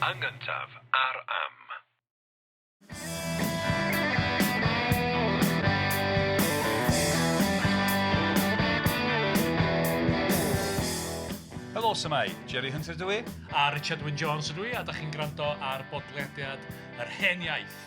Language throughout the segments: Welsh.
Yn gyntaf ar Am. Helo, su'mai? Jerry Hunter dw i. A Richard Wyn Jones ydw i, a da chi'n gwrando ar bodlediad Yr Hen Iaith.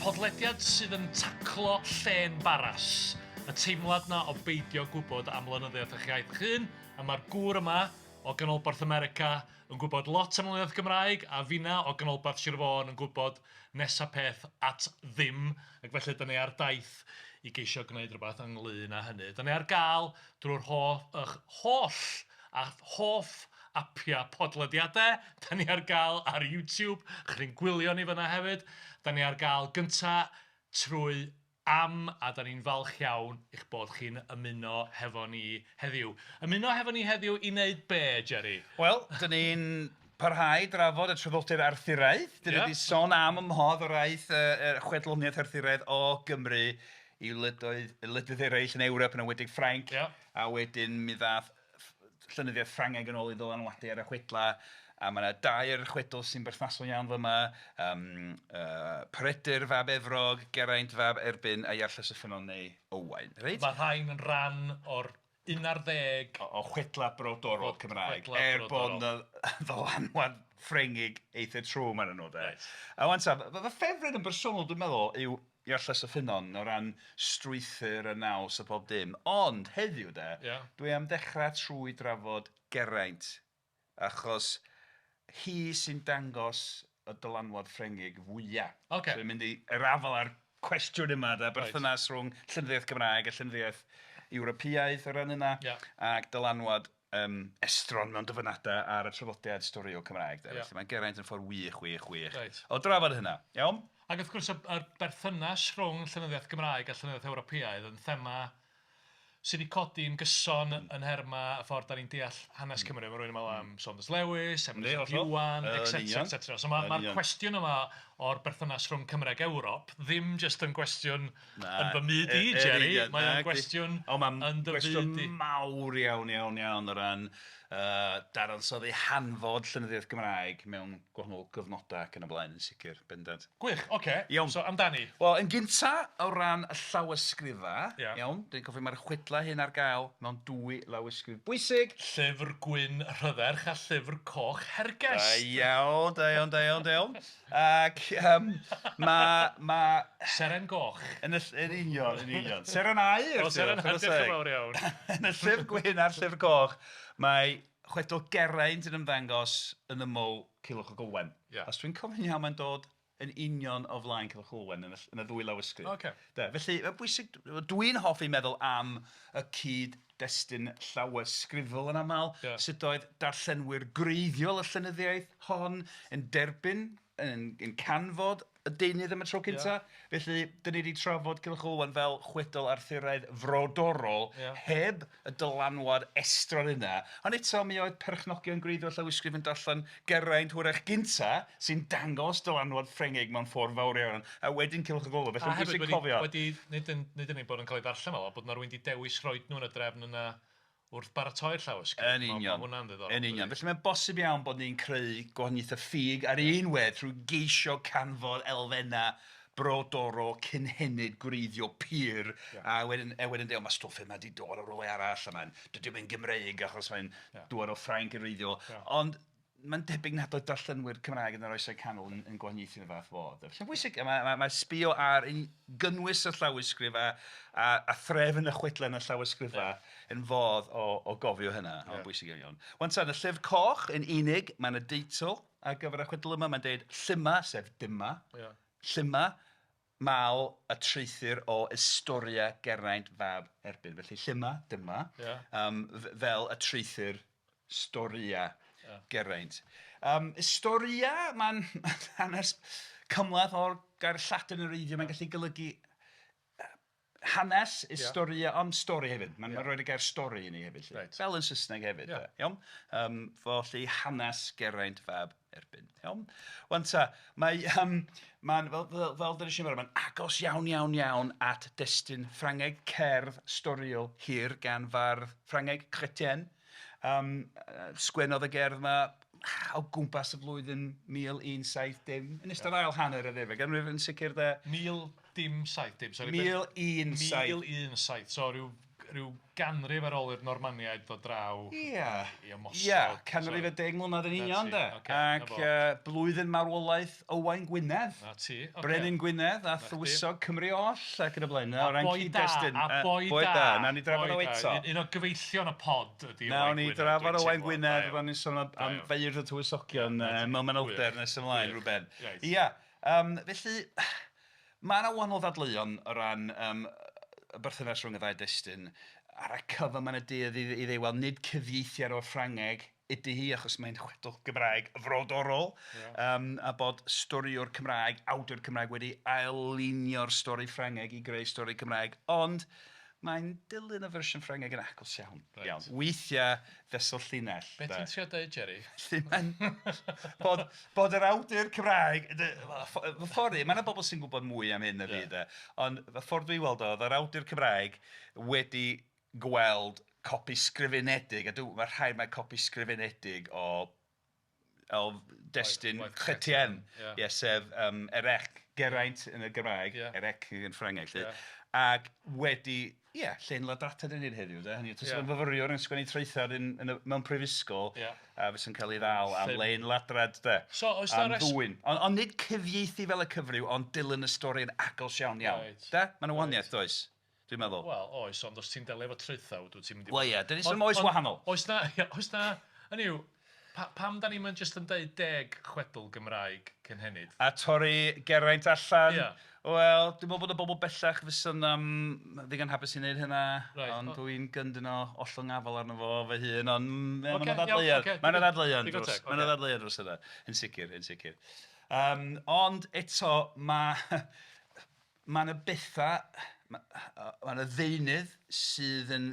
Podlediad sydd yn taclo llên baras, y teimlad 'na o beidio gwybod am lenyddiaeth eich iaith eich hun, a mae'r gŵr yma o Ganolbarth America yn gwybod lot am lenyddiaeth Gymraeg, a finna o Ganolbarth Sir Fôn yn gwybod nesa peth at ddim, ac felly dan ni ar daith i geisio gwneud rhywbeth ynglyn â hynny. Dan ni ar gael drwy'r holl, eich holl a hoff apiau podlediadau. Dan ni ar gael ar YouTube, chi'n gwylio ni fan'na hefyd. Dan ni ar gael gynta trwy Am, a dan ni'n falch iawn eich bod chi'n ymuno hefo ni heddiw. Ymuno hefo ni heddiw i wneud be, Jerry? Wel, dan ni'n parhau i drafod y traddodiad Arthuraidd. Dan ni 'di sôn am ym mhodd yr aeth y chwedloniaeth Arthuraidd o Gymru i wledoedd wledydd eraill yn Ewrop, yn enwedig Ffrainc. A wedyn mi ddaeth llenyddiaeth Ffrangeg yn ôl i ddylanwadu ar y chwedlau, a mae 'na dair chwedl sy'n berthnasol iawn fama, yym yy Peredur fab Efrog, Geraint fab Erbin a Iarlles y Ffynnon neu Owain. Reit? Mae rhain yn rhan o'r un ar ddeg o chwedlau brodorol Cymraeg, er bod 'na ddylanwad Ffrengig eitha trwm arnyn nhw de. Reit. A 'wan ta, fy ffefryn yn bersonol dwi'n meddwl yw Iarlles y Ffynnon o ran strwythur a naws a pob dim. Ond heddiw de, yeah. dwi am ddechrau trwy drafod Geraint, achos hi sy'n dangos y dylanwad Ffrengig fwyaf. Okay. So dwi'n mynd i yr afael â'r cwestiwn yma, de, berthynas rhwng llenyddiaeth Gymraeg a llenyddiaeth Ewropeaidd o ran yna, ac dylanwad estron mewn dyfynadau ar y traddodiad storiol Cymraeg. De. Yeah. Felly mae Geraint yn ffordd wych, wych, wych right. o drafod hynna. Iawn? Ac wrth gwrs, y, yr berthynas rhwng llenyddiaeth Gymraeg a llenyddiaeth Ewropeaidd yn thema sydd wedi codi'n gyson yn nhermau y ffordd da ni'n deall hanes Cymru. Mae rhywun yn meddwl am Saunders Lewis, Emrys ap Iwan, etc, etc. So mae'r ma cwestiwn yma o'r berthynas rhwng Cymru ac Ewrop ddim jyst yn gwestiwn Na. Yn fy myd i, Jerry, mae o'n gwestiwn yn dy fyd di. Cwestiwn mawr iawn, iawn, iawn o ran uh, dadansoddi hanfod llenyddiaeth Gymraeg mewn gwahanol gyfnodau ac yn y blaen, yn sicr, bendant. Gwych, oce. Okay. Iawn. So, amdani. Wel, yn gynta, o ran y llawysgrifau, yeah. iawn, dwi'n cofio mae'r chwedlau hyn ar gael mewn dwy lawysgrif bwysig. Llyfr Gwyn Rhydderch a Llyfr Coch Hergest. Da iawn, da iawn, da iawn, da iawn. Ac yym ma' ma'... Seren Goch. Yn y ll- yn union, yn union. Seren Aur! O, Seren Aur, diolch yn fawr iawn. Yn y Llyfr Gwyn a'r Llyfr Coch, mae chwedl Geraint yn ymddangos yn ymyl Culhwch ac Olwen. Ia. Os dwi'n cofio'n iawn, mae'n dod yn union o flaen Culhwch ac Olwen yn y ll- yn y ddwy lawysgrif. Ocê. De, felly, mae'n bwysig, dwi'n hoffi meddwl am y cyd-destun llawysgrifol yn aml, Ia. sut oedd darllenwyr gwreiddiol y llenyddiaeth hon yn derbyn, yn, yn canfod y deunydd am y tro cynta. Ia. Felly, dan ni 'di trafod Culhwch Olwen fel chwedl Arthuraidd frodorol Ia. heb y dylanwad estron yna. Ond eto, mi oedd perchnogion gwreiddiol llawysgrif yn darllen Geraint hwyrach gynta, sy'n dangos dylanwad Ffrengig mewn ffordd fawr iawn, a wedyn Culhwch ac Olwen. Felly, A mae'n hefyd bwysig wedi, cofio. wedi nid yn, nid yn unig bod yn cael ei ddarllen fel 'na, bod 'na rywun 'di dewis rhoid nhw yn y drefn yna wrth baratoi'r llawysgrif. Yn union. Mae hwnna'n ddiddorol. Yn union. Felly mae'n bosib iawn bod ni'n creu gwahaniaethau ffug ar un wedd trwy geisio canfod elfennau brodorol, cynhenid, gwreiddiol, pur, a wedyn a wedyn deud, o, mae stwff yma 'di dod o rywle arall, a mae'n... dydy o'm yn Gymreig achos mae'n dŵad o Ffrainc yn wreiddiol. Ond mae'n debyg nad oedd darllenwyr Cymraeg yn yr Oesau Canol yn yn gwahaniaethu yn y fath fodd. Felly mae'n bwysig, mae mae mae sbio ar un gynnwys y llawysgrif a a a threfn y chwedlau yn y llawysgrifau yn fodd o o gofio hynna. Mae'n bwysig iawn iawn. 'Wan ta, yn y Llyfr Coch yn unig, mae 'na deitl ar gyfer y chwedl yma, mae'n deud Llyma, sef Dyma. Llyma, Mal y traethir o Ystoria Geraint fab Erbin. Felly Llyma, dyma, fel y traethir Storia Geraint. Ystoria, mae'n hanes cymhleth o'r gair Lladin yn wreiddiol, mae'n gallu golygu hanes, historia, ond stori hefyd. Mae'n yeah. rhoi y gair stori i ni hefyd. Right. Fel yn Saesneg hefyd. Yeah. Iawn? Felly hanes Geraint fab Erbin. Iawn? Wan ta, mae, mae'n, fel, fel, fel dyn ni mae'n agos iawn, iawn, iawn at destun Ffrangeg, cerdd storiol hir gan fardd Ffrangeg, Chrétien. Sgwennodd y gerdd yma o gwmpas y flwyddyn 1170, yn ystod ail hanner y ddeuddegfed ganrif yn sicr de. 1070, sori. 1017. 1017, so rhyw, rhyw ganrif ar ôl i'r Normaniaid ddod draw i ymosod. Ia, canrif a 10 mlynedd yn union de. Ocê, 'na Ac fo. Blwyddyn marwolaeth Owain Gwynedd. 'Na ti, ocê. Brenin Gwynedd a 'Na chdi. thywysog Cymru oll ac yn y blaen. A O ran boi da, cyd-destun. a boi Boi da. da, nawn ni drafod Boi o da. eto. Un o gyfeillion y pod ydi Owain Nawn ni Gwynedd, drafod dwi'n Owain teimlo. Gwynedd, Da iawn. pan ni'n sôn am Da am iawn. feirdd y tywysogion Na ti. mewn manylder Gwych. nes ymlaen Gwych. rhyw ben. Reit. Ia, felly mae yna wahanol ddadleuon o ran y berthynas rhwng y ddau destun. Ar y cyfan mae yna duedd i ddeud, wel, nid cyfieithiad o'r Ffrangeg ydy hi, achos mae'n chwedl Gymraeg frodorol, a bod storiwr Cymraeg, awdur Cymraeg wedi ail-lunio'r stori Ffrangeg i greu stori Cymraeg, ond mae'n dilyn y fersiwn Ffrangeg yn agos iawn. Iawn. Weithiau fesul llinell. Be de. ti'n trio deud, Jerry? Felly mae'n... bod yr awdur Cymraeg... Fy ffordd i, mae yna bobl sy'n gwybod mwy am hyn na fi, de. Ond fy ffordd dwi'n weld o, oedd yr awdur Cymraeg wedi gweld copi sgrifenedig, a mae rhaid mae copi sgrifenedig o destun Waith Chrétien, Chrétien, ie, sef Erec, Geraint yn y Gymraeg, Erec yn Ffrangeg, 'lly. Ac wedi, ie, llên ladrata dan ni'n heddiw, de, hynny yw, tasa fo'n fyfyriwr yn sgwennu traethawd mewn prifysgol, a fysa'n cael ei ddal am lên ladrad, de. So, oes 'na am ddwyn. Ond nid cyfieithu fel y cyfryw, ond dilyn y stori yn agos iawn iawn. De? Mae 'na wahaniaeth, does? Dwi'n meddwl. Wel, oes, ond os ti'n delio efo traethawd, wyt ti'n mynd i... Wel ie, dan ni'n sôn am oes wahanol. Oes na, ia, oes na, hynny yw, pa, pam da ni'm yn jyst yn deud 10 chwedl Gymraeg cynhenid? A torri Geraint allan? Ia. Wel, dwi'n meddwl bod y bobl bellach fysa'n ddigon hapus i wneud hynna, Reit. ond dwi'n gyndyn o ollwng afal arno fo fy hun, ond mae Ocê, 'na iawn, ddadleuon, ocê, mae 'na digon ddadleuon digon dros, teg, mae 'na ocê. ddadleuon dros hynna, yn sicr, yn sicr. Ond eto, mae mae 'na bethau, mae 'na ddeunydd sydd yn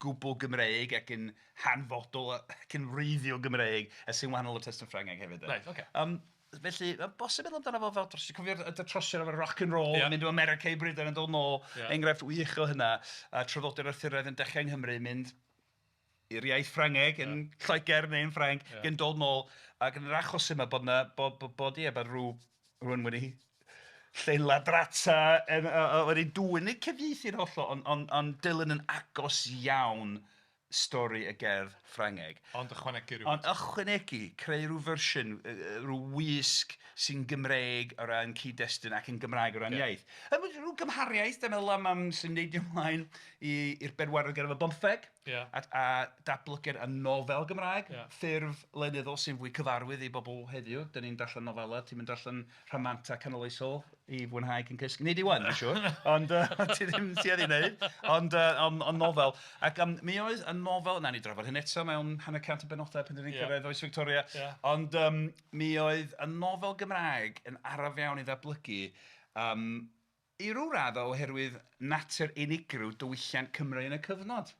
gwbl Gymreig ac yn hanfodol ac yn wreiddiol Gymreig a sy'n wahanol o'r testun Ffrangeg hefyd. De. Reit, ocê. Felly, mae'n bosib meddwl amdano fo fel dros... Ti'n cofio'r y trosiad efo'r rock and roll, yeah. mynd o America i Brydain yn dod nôl, enghraifft wych o hynna, a traddodiad Arthuraidd yn dechrau yng Nghymru, mynd i'r iaith Ffrangeg yn Lloegr neu'n Ffrainc, yn dod nôl, ac yn yr achos yma bod 'na, bod, bod, bod, ie, bod rhyw, rhywun wedi llên-ladrata, yn, wedi dwyn, nid cyfieithu'n hollol, ond on, on dilyn yn agos iawn stori y gerdd Ffrangeg. Ond ychwanegu rhywbeth. Ond ychwanegu, creu rhyw fersiwn, rhyw wisg sy'n Gymreig o ran cyd-destun ac yn Gymraeg o ran iaith. A rhyw gymhariaeth, dwi'n meddwl am sy'n neidio ymlaen i'r bedwaredd ganrif ar bymtheg a datblygiad y nofel Gymraeg, ffurf lenyddol sy'n fwy cyfarwydd i bobl heddiw. Dan ni'n darllen nofelau, ti'm yn darllen rhamanta canoloesol i fwynhau cyn cysgu. Nei di 'wan, dwi'n siŵr, ond ti ddim yn tueddu i wneud, ond nofel. Ac mi oedd y nofel, wnawn ni drafod hyn eto mewn hanner cant o benodau pan dan ni'n cyrraedd oes Victoria, ond mi oedd y nofel Gymraeg yn araf iawn i ddatblygu, i ryw raddau oherwydd natur unigryw diwylliant Cymru yn y cyfnod.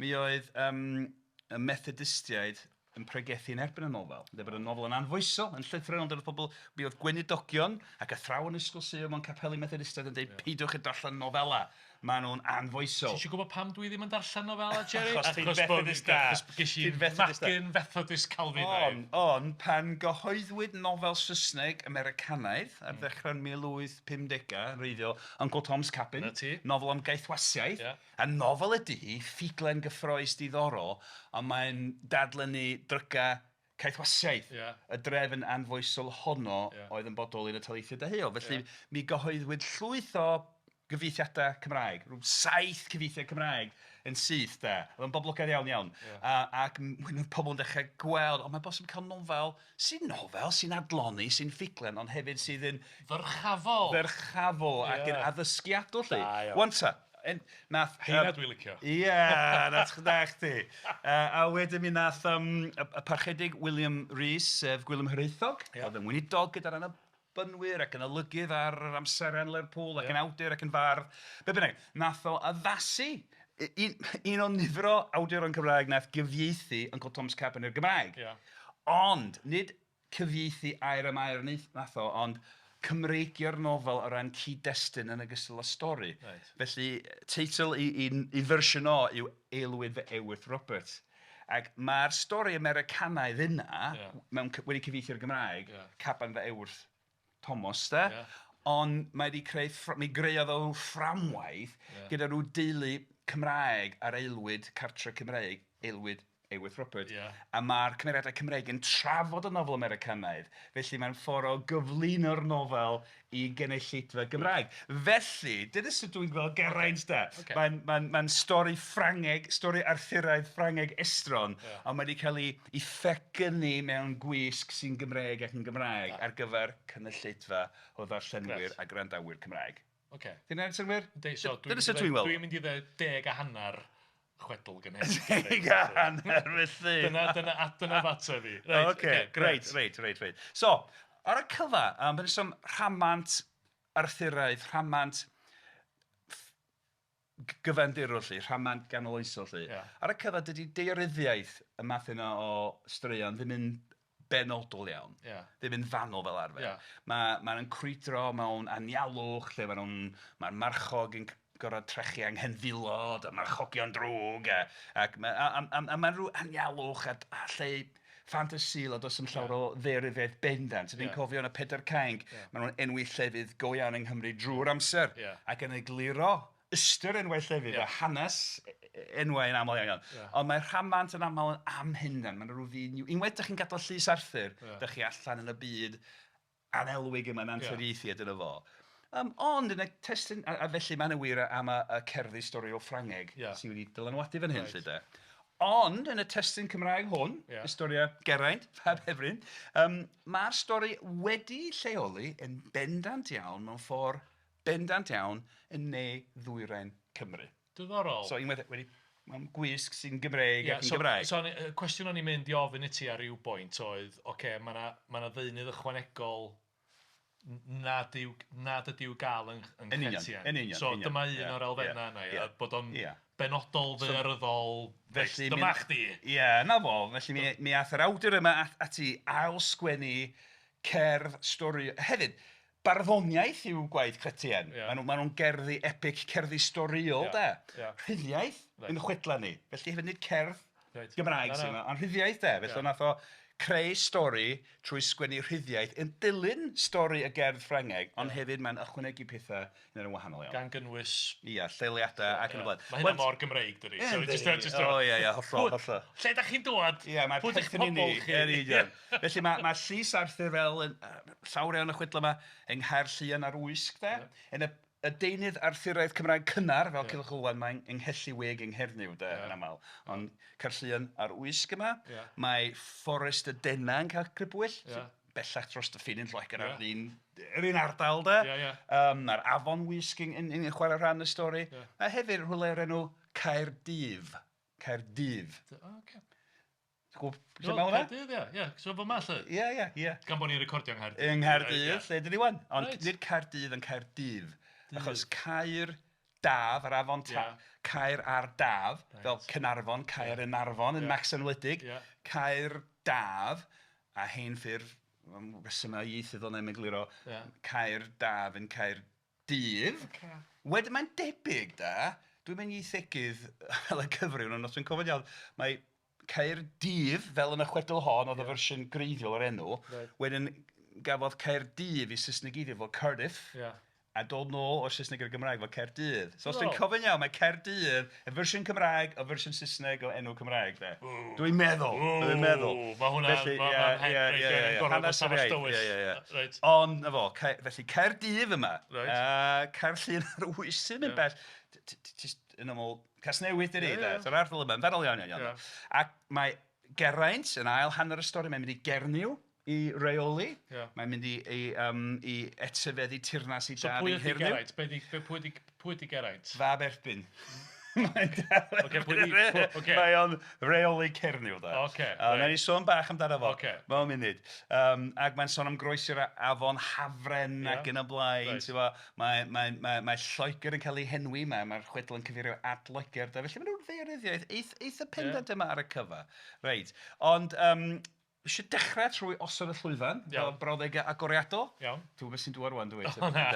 Mi oedd y Methodistiaid yn pregethu yn erbyn y nofel. Yn dweud bod y nofel yn anfoesol, yn llythrennol, dyna pobl, mi oedd gweinidogion ac athrawon ysgol Sul mewn capeli Methodistaidd yn dweud peidiwch â darllen nofelau, maen nhw'n anfoesol. Ti eisiau gwybod pam dwi ddim yn darllen nofelau, Jerry? Achos ti'n Fethodist da. Achos ges i magu'n Fethodist Calfinaidd. Ond, pan gyhoeddwyd nofel Saesneg Americanaidd ar ddechrau'r 1850au, yn wreiddiol, Uncle Tom's Cabin, nofel am gaethwasiaeth, a nofel ydy hi, ffuglen gyffrous diddorol, ond mae'n dadlennu dryga caethwasiaeth, y drefn anfoesol honno oedd yn bodoli yn y taleithiau deheuol. Felly mi gyhoeddwyd llwyth o gyfieithiadau Cymraeg, rhyw 7 cyfieithiad Cymraeg yn syth de. Oedd o'n boblogaidd iawn iawn. Ac wedyn oedd pobl yn dechrau gweld, o mae'n bosib cael nofel sy'n nofel, sy'n adloni, sy'n ffuglen, ond hefyd sydd yn... Ddyrchafol. Ddyrchafol ac yn addysgiadol 'lly. Wan ta, nath... Heina dwi'n licio. Ie, na chdi. A wedyn mi nath y Parchedig William Rees, sef Gwilym Hiraethog, oedd yn weinidog gyda'r Annibynwyr ac yn olygydd ar yr amseren Lerpwl ac yn awdur ac yn fardd. Be bynnag, nath o addasu un o nifer o awduron Cymraeg nath gyfieithu Uncle Tom's Cabin i'r Gymraeg. Ond nid cyfieithu air am air nath o, ond Cymreigio'r nofel o ran cyd-destun yn ogystal â stori. Felly, teitl i fersiwn o yw Aelwyd fy Ewyrth Robert. Ac mae'r stori Americanaidd yna, mewn wedi cyfieithu i'r Gymraeg, Caban fy Ewrth Thomas de, ond mae 'di creu ffra- mi greodd o fframwaith gyda rhyw deulu Cymraeg ar aelwyd cartre Cymreig, aelwyd Ewyrth Robert. A mae'r cymeriadau Cymreig yn trafod y nofel Americanaidd, felly mae'n ffordd o gyflwyno'r nofel i gynulleidfa Gymraeg. Felly, dyna sut dwi'n gweld Geraint de. Mae'n mae'n mae'n stori Ffrangeg, stori Arthuraidd Ffrangeg estron, ond mae wedi cael ei ei phecynnu mewn gwisg sy'n Gymreig ac yn Gymraeg ar gyfer cynulleidfa o ddarllenwyr a gwrandawyr Cymraeg. Ocê. 'Di hynna'n synnwyr? Yndi, so Dyna sut dwi'n weld o. Dwi'n mynd i ddeud 10.5 chwedl gynhenid. 10.5 felly! Dyna, dyna, a dyna f'ateb i. Reit, Ocê, reit, reit, reit, reit. So, ar y cyfa, yym pan sôn rhamant Arthuraidd, rhamant gyfandirol 'lly, rhamant ganoloesol 'lly. Ar y cyfa, dydy daearyddiaeth y math yna o straeon ddim yn benodol iawn. Ddim yn fanwl fel arfer. Mae maen nhw'n crwydro mewn anialwch lle maen nhw'n... mae'r marchog yn gorfod trechu anghenfilod a marchogion drwg a ac ma' a a a mae'n rhyw anialwch a a lle ffantasïol a does dim llawer o ddaearyddiaeth bendant. Ti'n cofio yn y Pedair Cainc, maen nhw'n enwi llefydd go iawn yng Nghymru drwy'r amser ac yn egluro ystyr enwau llefydd a hanes enwau yn aml iawn iawn. Ond mae rhamant yn aml yn amhendan. Mae'n rhyw fyd... Unwaith dach chi'n gadael Llys Arthur, dach chi allan yn y byd annelwig yma'n anturiaethu a dyna fo. Ond yn y testun... A felly mae hynny'n wir am y cerddi storiol Ffrangeg sydd wedi dylanwadu fan hyn 'lly de. Ond yn y testun Cymraeg hwn, Historia Geraint fab Efryn, mae'r stori wedi'i lleoli yn bendant iawn mewn ffordd bendant iawn yn ne ddwyrain Cymru. Diddorol. So unwaith wedi mewn gwisg sy'n Gymreig ac yn Gymraeg. So y cwestiwn o'n i'n mynd i ofyn i ti ar ryw bwynt oedd, ocê, mae 'na ma' 'na ddeunydd ychwanegol nad yw, nad ydyw gael yng Nghaertîen. Yn union, So dyma un o'r elfennau yna, ia, bod o'n benodol ddaearyddol, felly dyma chdi. Ie, 'na fo, felly mi mi aeth yr awdur yma ati ail-sgwennu cerdd, stori, hefyd, Barddoniaeth yw gwaith Chrétien. Ia. Maen nhw, maen nhw'n gerddi epic, cerddi storïol de. Ia. Rhyddiaith yn chwedlau ni. Felly hefyd nid cerdd Gymraeg sydd yma, ond rhyddiaith de. Felly yeah. nath o creu stori trwy sgwennu rhyddiaith yn dilyn stori y gerdd Ffrangeg, ond hefyd mae'n ychwanegu pethau yn yn wahanol iawn. Gan gynnwys... Ia, lleoliadau ac yn y blaen. Mae hynna mor Gymreig, dydi? So, just, o, ia, ia, hollol, hollol. Lle da chi'n dŵad? Ia, mae perthyn i ni. Yn union. Felly mae, mae Llys Arthur fel yn, llawer iawn o chwedlau yma yng Nghaerllion ar Wysg de. Yn y, y deunydd Arthuraidd Cymraeg cynnar, fel yeah. Culhwch Olwen, mae'n yng Nghelliwig yng Nghernyw de, yeah. yn aml. Ond Caerllion ar Wysg yma, yeah. mae Fforest y Dena yn cael crybwyll, yeah. bellach dros y ffin yn Lloegr yeah. ar un, yr un ardal de. Yeah, yeah. Mae'r afon Wysg yn, yn, yn, chwarae rhan y stori. Yeah. A hefyd rhywle o'r enw Caerdyf. Caerdyf. Oh, okay. Ti'n gwybod lle mae hwnna? Caerdydd, ie. Ie, so fyma 'lly? Ie, ie, ie. Gan bod ni'n recordio yng Nghaerdydd. Yng Nghaerdydd, lle dyn ni wan. Ond reit. nid Caerdydd yn Caerdydd. Achos Caer Daf, yr afon ta, yeah. Caer ar Daf, right. fel Caernarfon, Caer yeah. yn Arfon, yn yeah. Maxen Wledig, yeah. Caer Daf, a hen ffurf, resymau ieithyddol neu'n egluro, yeah. Caer Daf yn Caer Dydd. Ocê. Wedyn mae'n debyg de, dwi'm yn ieithegydd fel y cyfryw, ond os dwi'n cofio'n iawn, mae Caerdydd, fel yn y chwedl hon, oedd y fersiwn gwreiddiol o'r enw. Reit. Wedyn gafodd Caerdydd ei Saesnegeiddio fel Cardiff. Ia. A dod nôl o'r Saesneg i'r Gymraeg fel Caerdydd. So os dwi'n Diddorol. cofio'n iawn, mae Caerdydd, y fersiwn Cymraeg o fersiwn Saesneg o enw Cymraeg de. Dwi'n meddwl, dwi'n meddwl. Ww, mae hwnna... Felly, ma' ie, ma'n ie, reit, ie, ie, gorfod hanes bod yr iaith, tywyll. ie, ie, ie. Reit. Ond, 'na fo, felly Caerdydd yma, Reit. a Caerllun ar Wys sy'n mynd bell, jyst yn ymyl Casnewydd dydi, Ie, de, ie. so'r ardal yma, yn fanwl iawn, iawn, iawn. Ie. Ac mae Geraint yn ail hanner y stori, mae'n mynd i Gernyw i reoli. Ie. Mae'n mynd i etifeddu teyrnas i So dad pwy yng ydi Nghernyw. Geraint? Be 'di, be, pwy 'di, pwy 'di Geraint? Fab Erbyn. Mae'n dal Ocê, pwy 'di- pwy- ocê. Mae o'n reoli Cernyw de. Ocê, Uh, reit. Nawn ni sôn bach amdano fo Ocê. mewn munud. Ac mae'n sôn am groesi'r afon Hafren Ie. ac yn y blaen. Reit. Ti'n gwbo, mae, mae, mae, mae Lloegr yn cael ei henwi, mae'r chwedl yn cyfeirio at Loegr. De. Felly mae'n rhyw ddaearyddiaeth eitha pendant yma ar y cyfa. Reit. Ond Eisiau dechrau trwy osod y llwyfan, fel brawddegau agoriadol. Iawn. Dwi'n gwybod beth sy'n dŵad rwan, dwi. O na,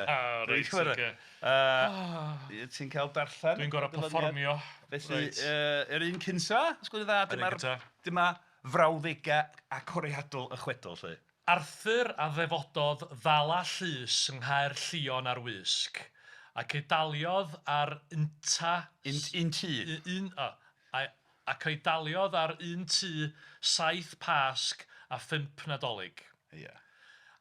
reit, ocê. Ti'n cael darllen. Dwi'n gorfod perfformio. Felly, yr un cynta, os gwelwch yn dda, dyma'r dyma frawddegau agoriadol y chwedl, 'lly. Arthur a ddefododd ddala llys yng Nghaer Llion ar Wysg, ac ei daliodd ar unta... Un, un tŷ. Un, o, ac ei daliodd ar un tŷ saith Pasg a phump Nadolig. Ia.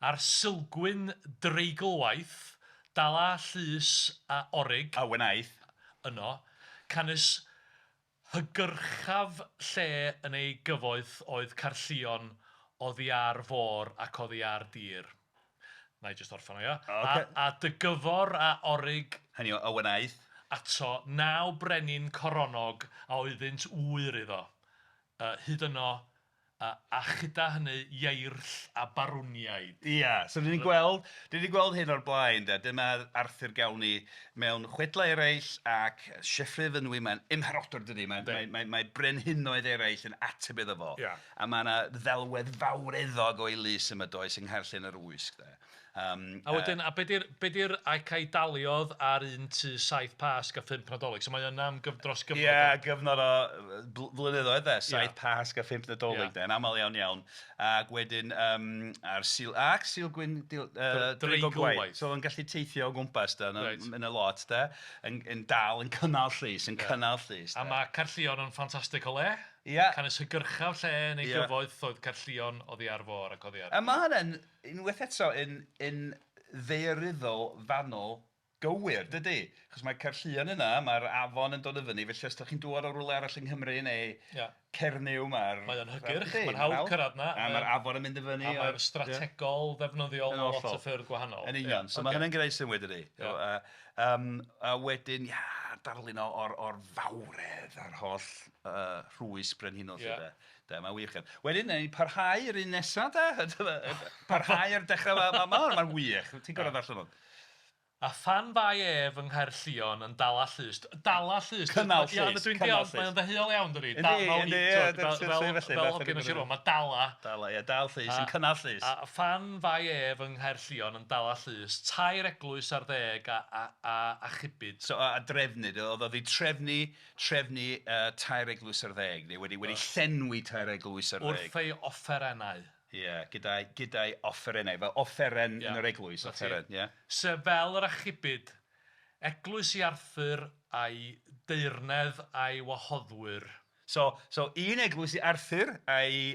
Ar Sulgwyn dreiglwaith, dala llys a orig. A wnaeth. Yno, canys hygyrchaf lle yn ei gyfoeth oedd Caerllion oddi ar fôr ac oddi ar dir. Na i jyst orffen o, ia? Ocê. A dygyfor a orig... Hynny yw, a wnaeth. ...ato naw brenin coronog a oeddynt ŵyr iddo, hyd yno, a chyda hynny ieirll a barwniaid. Ia, so dan ni'n gweld, dan ni 'di gweld hyn o'r blaen de, dyma Arthur gawn ni mewn chwedlau eraill ac Sieffre o Fynwy, mae'n ymherodr dydy, mae, mae, mae, mae brenhinoedd eraill yn ateb iddo fo. A mae yna ddelwedd fawreddog o'i lys yma does yng Nghaerllyn yr Wysg de. A wedyn, a be 'di'r, be 'di'r ac a'i daliodd ar un tŷ saith Pasg a phump Nadolig? So mae yna am gyf- dros gyfnod o... Ia, gyfnod o flynyddoedd de, saith Pasg a phump Nadolig de, yn aml iawn iawn. Ac wedyn ar Sul, ac Sulgwyn Dreigl Gwaith. So oedd o'n gallu teithio o gwmpas de, yn y lot de, yn dal yn cynnal llys, yn cynnal llys de. A mae Caerllion yn ffantastig o le. Canys hygyrchaf lle yn ei gyfoeth oedd Caerllion oddi ar fôr ac oddi ar A mae hynny'n unwaith eto yn yn ddaearyddol fanwl gywir, dydy? Achos mae Caerllion yna, mae'r afon yn dod i fyny, felly os dach chi'n dŵad o rywle arall yng Nghymru neu Cernyw, mae'r... Mae o'n hygyrch, mae'n hawdd cyrraedd 'na. A mae'r afon yn mynd i fyny. A mae'n strategol ddefnyddiol mewn lot o ffyrdd gwahanol. Yn union, so mae hynny'n gwneud synnwyr, dydy? A wedyn, ia, darlun o'r o'r fawredd a'r holl rhwysg brenhinol 'lly de. De, mae'n wych. Wedyn, wnawn ni parhau yr un nesaf de. Parhau ar dechrau, mae'n ma, ma, ma wych. Ti'n gorfod ddarllen hwn. A phan fai ef yng Nghaerllion yn dala llys... Dala llys? Cynnal llys. Ia, dwi'n deall, mae'n ddeheuol iawn, dydi? Yndi, yndi, ie. Fel hogyn o Sir Fôn, mae dala... Dala, ie, dal llys, yn cynnal llys. A phan fai ef yng Nghaerllion yn dala llys, tair eglwys ar ddeg a achubid. So, a drefnid, oedd oedd 'di trefnu trefnu tair eglwys ar ddeg, neu wedi wedi llenwi tair eglwys ar ddeg. Wrth ei offerennau. Ie, gyda'i gyda'i offerennau, fel offeren yn yr eglwys, offeren, ie. Sef fel yr achubid, eglwys i Arthur a'i deyrnedd a'i wahoddwyr. So un eglwys i Arthur a'i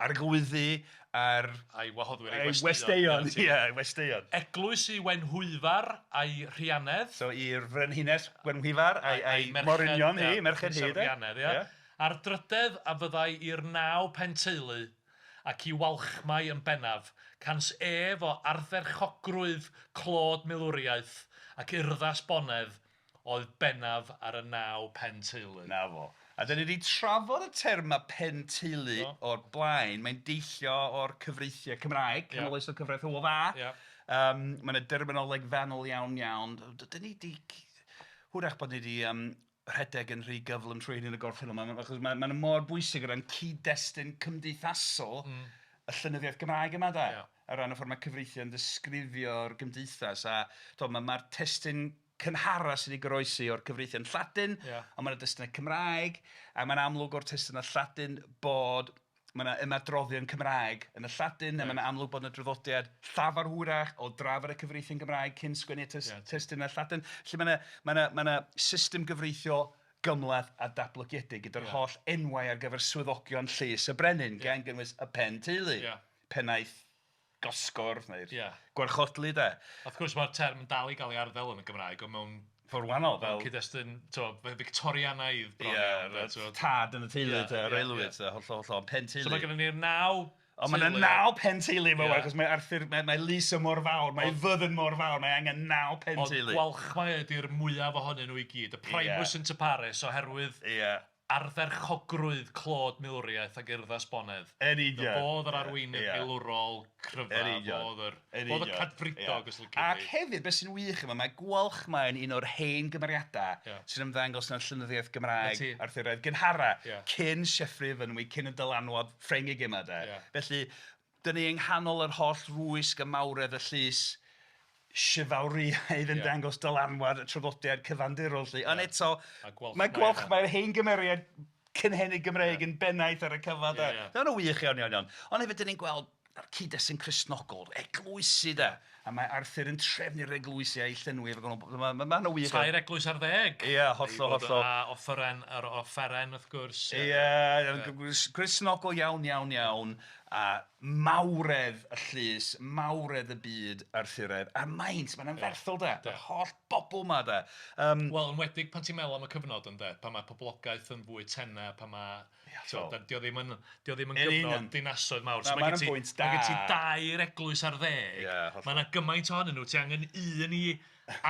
arglwyddi a'r... A'i wahoddwyr, ei westeion. Ie, ei westeion. Eglwys i Wenhwyfar a'i rhianedd. So i'r frenhines Gwenhwyfar a'i, a'i morynion hi, merched hi. Rhianedd, ie. A'r drydedd a fyddai i'r naw penteulu ac i Walchmai yn bennaf, cans ef o ardderchogrwydd clod milwriaeth ac urddas bonedd oedd bennaf ar y naw pen teulu. 'Na fo. A dan ni 'di trafod y term 'ma pen teulu o'r blaen. Mae'n deillio o'r cyfreithiau Cymraeg, canoloesol cyfraith Hywel Dda. Mae 'na derminoleg fanwl iawn iawn. Dan ni 'di... hwyrach bod ni 'di rhedeg yn rhy gyflym trwy hyn yn y gorffennol, achos mae'n mor bwysig o ran cyd-destun cymdeithasol y llenyddiaeth Gymraeg yma de. O ran y ffordd mae cyfreithiau yn disgrifio'r gymdeithas a tibod mae'r testun cynhara sydd wedi goroesi o'r cyfreithiau yn Lladin, ond mae 'na destunau Cymraeg, a mae'n amlwg o'r testunau Lladin bod mae 'na ymadroddion Cymraeg yn y Lladin, a mae'n amlwg bod 'na draddodiad llafar hwyrach o drafod y cyfreithiau yn Gymraeg cyn sgwennu testunau Lladin. Felly mae 'na mae 'na mae 'na system gyfreithiol gymhleth a datblygedig gyda'r holl enwau ar gyfer swyddogion llys y brenin, gan gynnwys y pen teulu, pennaeth gosgordd neu'r gwarchodlu de. Wrth gwrs mae'r term yn dal i gael ei arddel yn y Gymraeg, ond mewn ffordd wahanol fel... Cyd-destun, tibod, Fictorianaidd bron iawn. Ie, tad yn y teulu, yr aelwyd, hollol, hollol, pen teulu. So mae gennym ni'r naw Ond mae yna naw pen teulu yma, achos mae Arthur, mae lys o mor fawr, mae fyddin mor fawr, mae angen naw pen teulu. Ond Gwalchmai ydy'r mwyaf ohonyn nhw i gyd, y primus inter pares oherwydd... Ardderchogrwydd clod milwriaeth ac urddas bonedd. Yn union. Fo oedd yr arweinydd milwrol cryfa. Yn union. Fo oedd yr, fo oedd y cadfridog, os lici di. Ac hefyd, beth sy'n wych yma, mae Gwalchmai yn un o'r hen gymeriadau sy'n ymddangos yn y llenyddiaeth Gymraeg Arthuraidd gynhara, cyn Sieffre o Fynwy, cyn y dylanwad Ffrengig yma de. Felly, 'dyn ni yng nghanol yr holl rwysg a mawredd y llys sifaelwriaidd yn dangos dylanwad y traddodiad cyfandirol 'lly. Ond eto, mae Gwalchmai, yr hen gymeriad cynhenid Gymreig yn bennaeth ar y cyfan de. Mae hwnna'n wych iawn, iawn, iawn. Ond hefyd, 'dyn ni'n gweld yr cyd-destun Cristnogol, eglwysi de, a mae Arthur yn trefnu'r eglwysi a'i llenwi efo gwahanol... Ma' ma' hwnna'n wych. 13. Ia, hollol, hollol. A offeren, yr offeren wrth gwrs. Ia, Gristnogol iawn, iawn, iawn. A mawredd y llys, mawredd y byd Arthuraidd, a maint, mae'n anferthol de, yr holl bobl 'ma de. Wel, yn enwedig pan ti'n meddwl am y cyfnod ynde, pan mae poblogaeth yn fwy tenau, pan mae... Tibod, 'di o ddim yn, 'di o ddim yn gyfnod dinasoedd mawr. Na, mae hynna'n bwynt da. Mae gen ti dair eglwys ar ddeg. Mae 'na gymaint ohonyn nhw, ti angen un i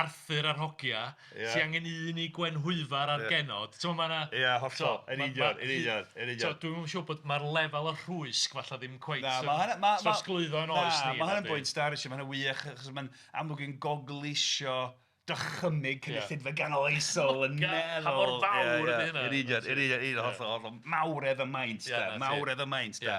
Arthur a'r hogia, ti angen un i Gwenhwyfar a'r genod. Ti'n ma' 'na... Ia, hollol, yn union, yn union, yn union. Dwi'm yn siŵr bod... Mae'r lefel y rhwysg falle ddim cweit yn trosglwyddo yn oes ni. Na, mae hynna'n bwynt da, Richard, mae hynna'n wych, achos mae'n amlwg yn gogleisio dychymyg cynulleidfa ganoloesol yn meddwl... Pa mor fawr ydy hynna. Yn union, yn union, yn union, hollol, hollol. Mawredd y maint, de, mawredd y maint, de.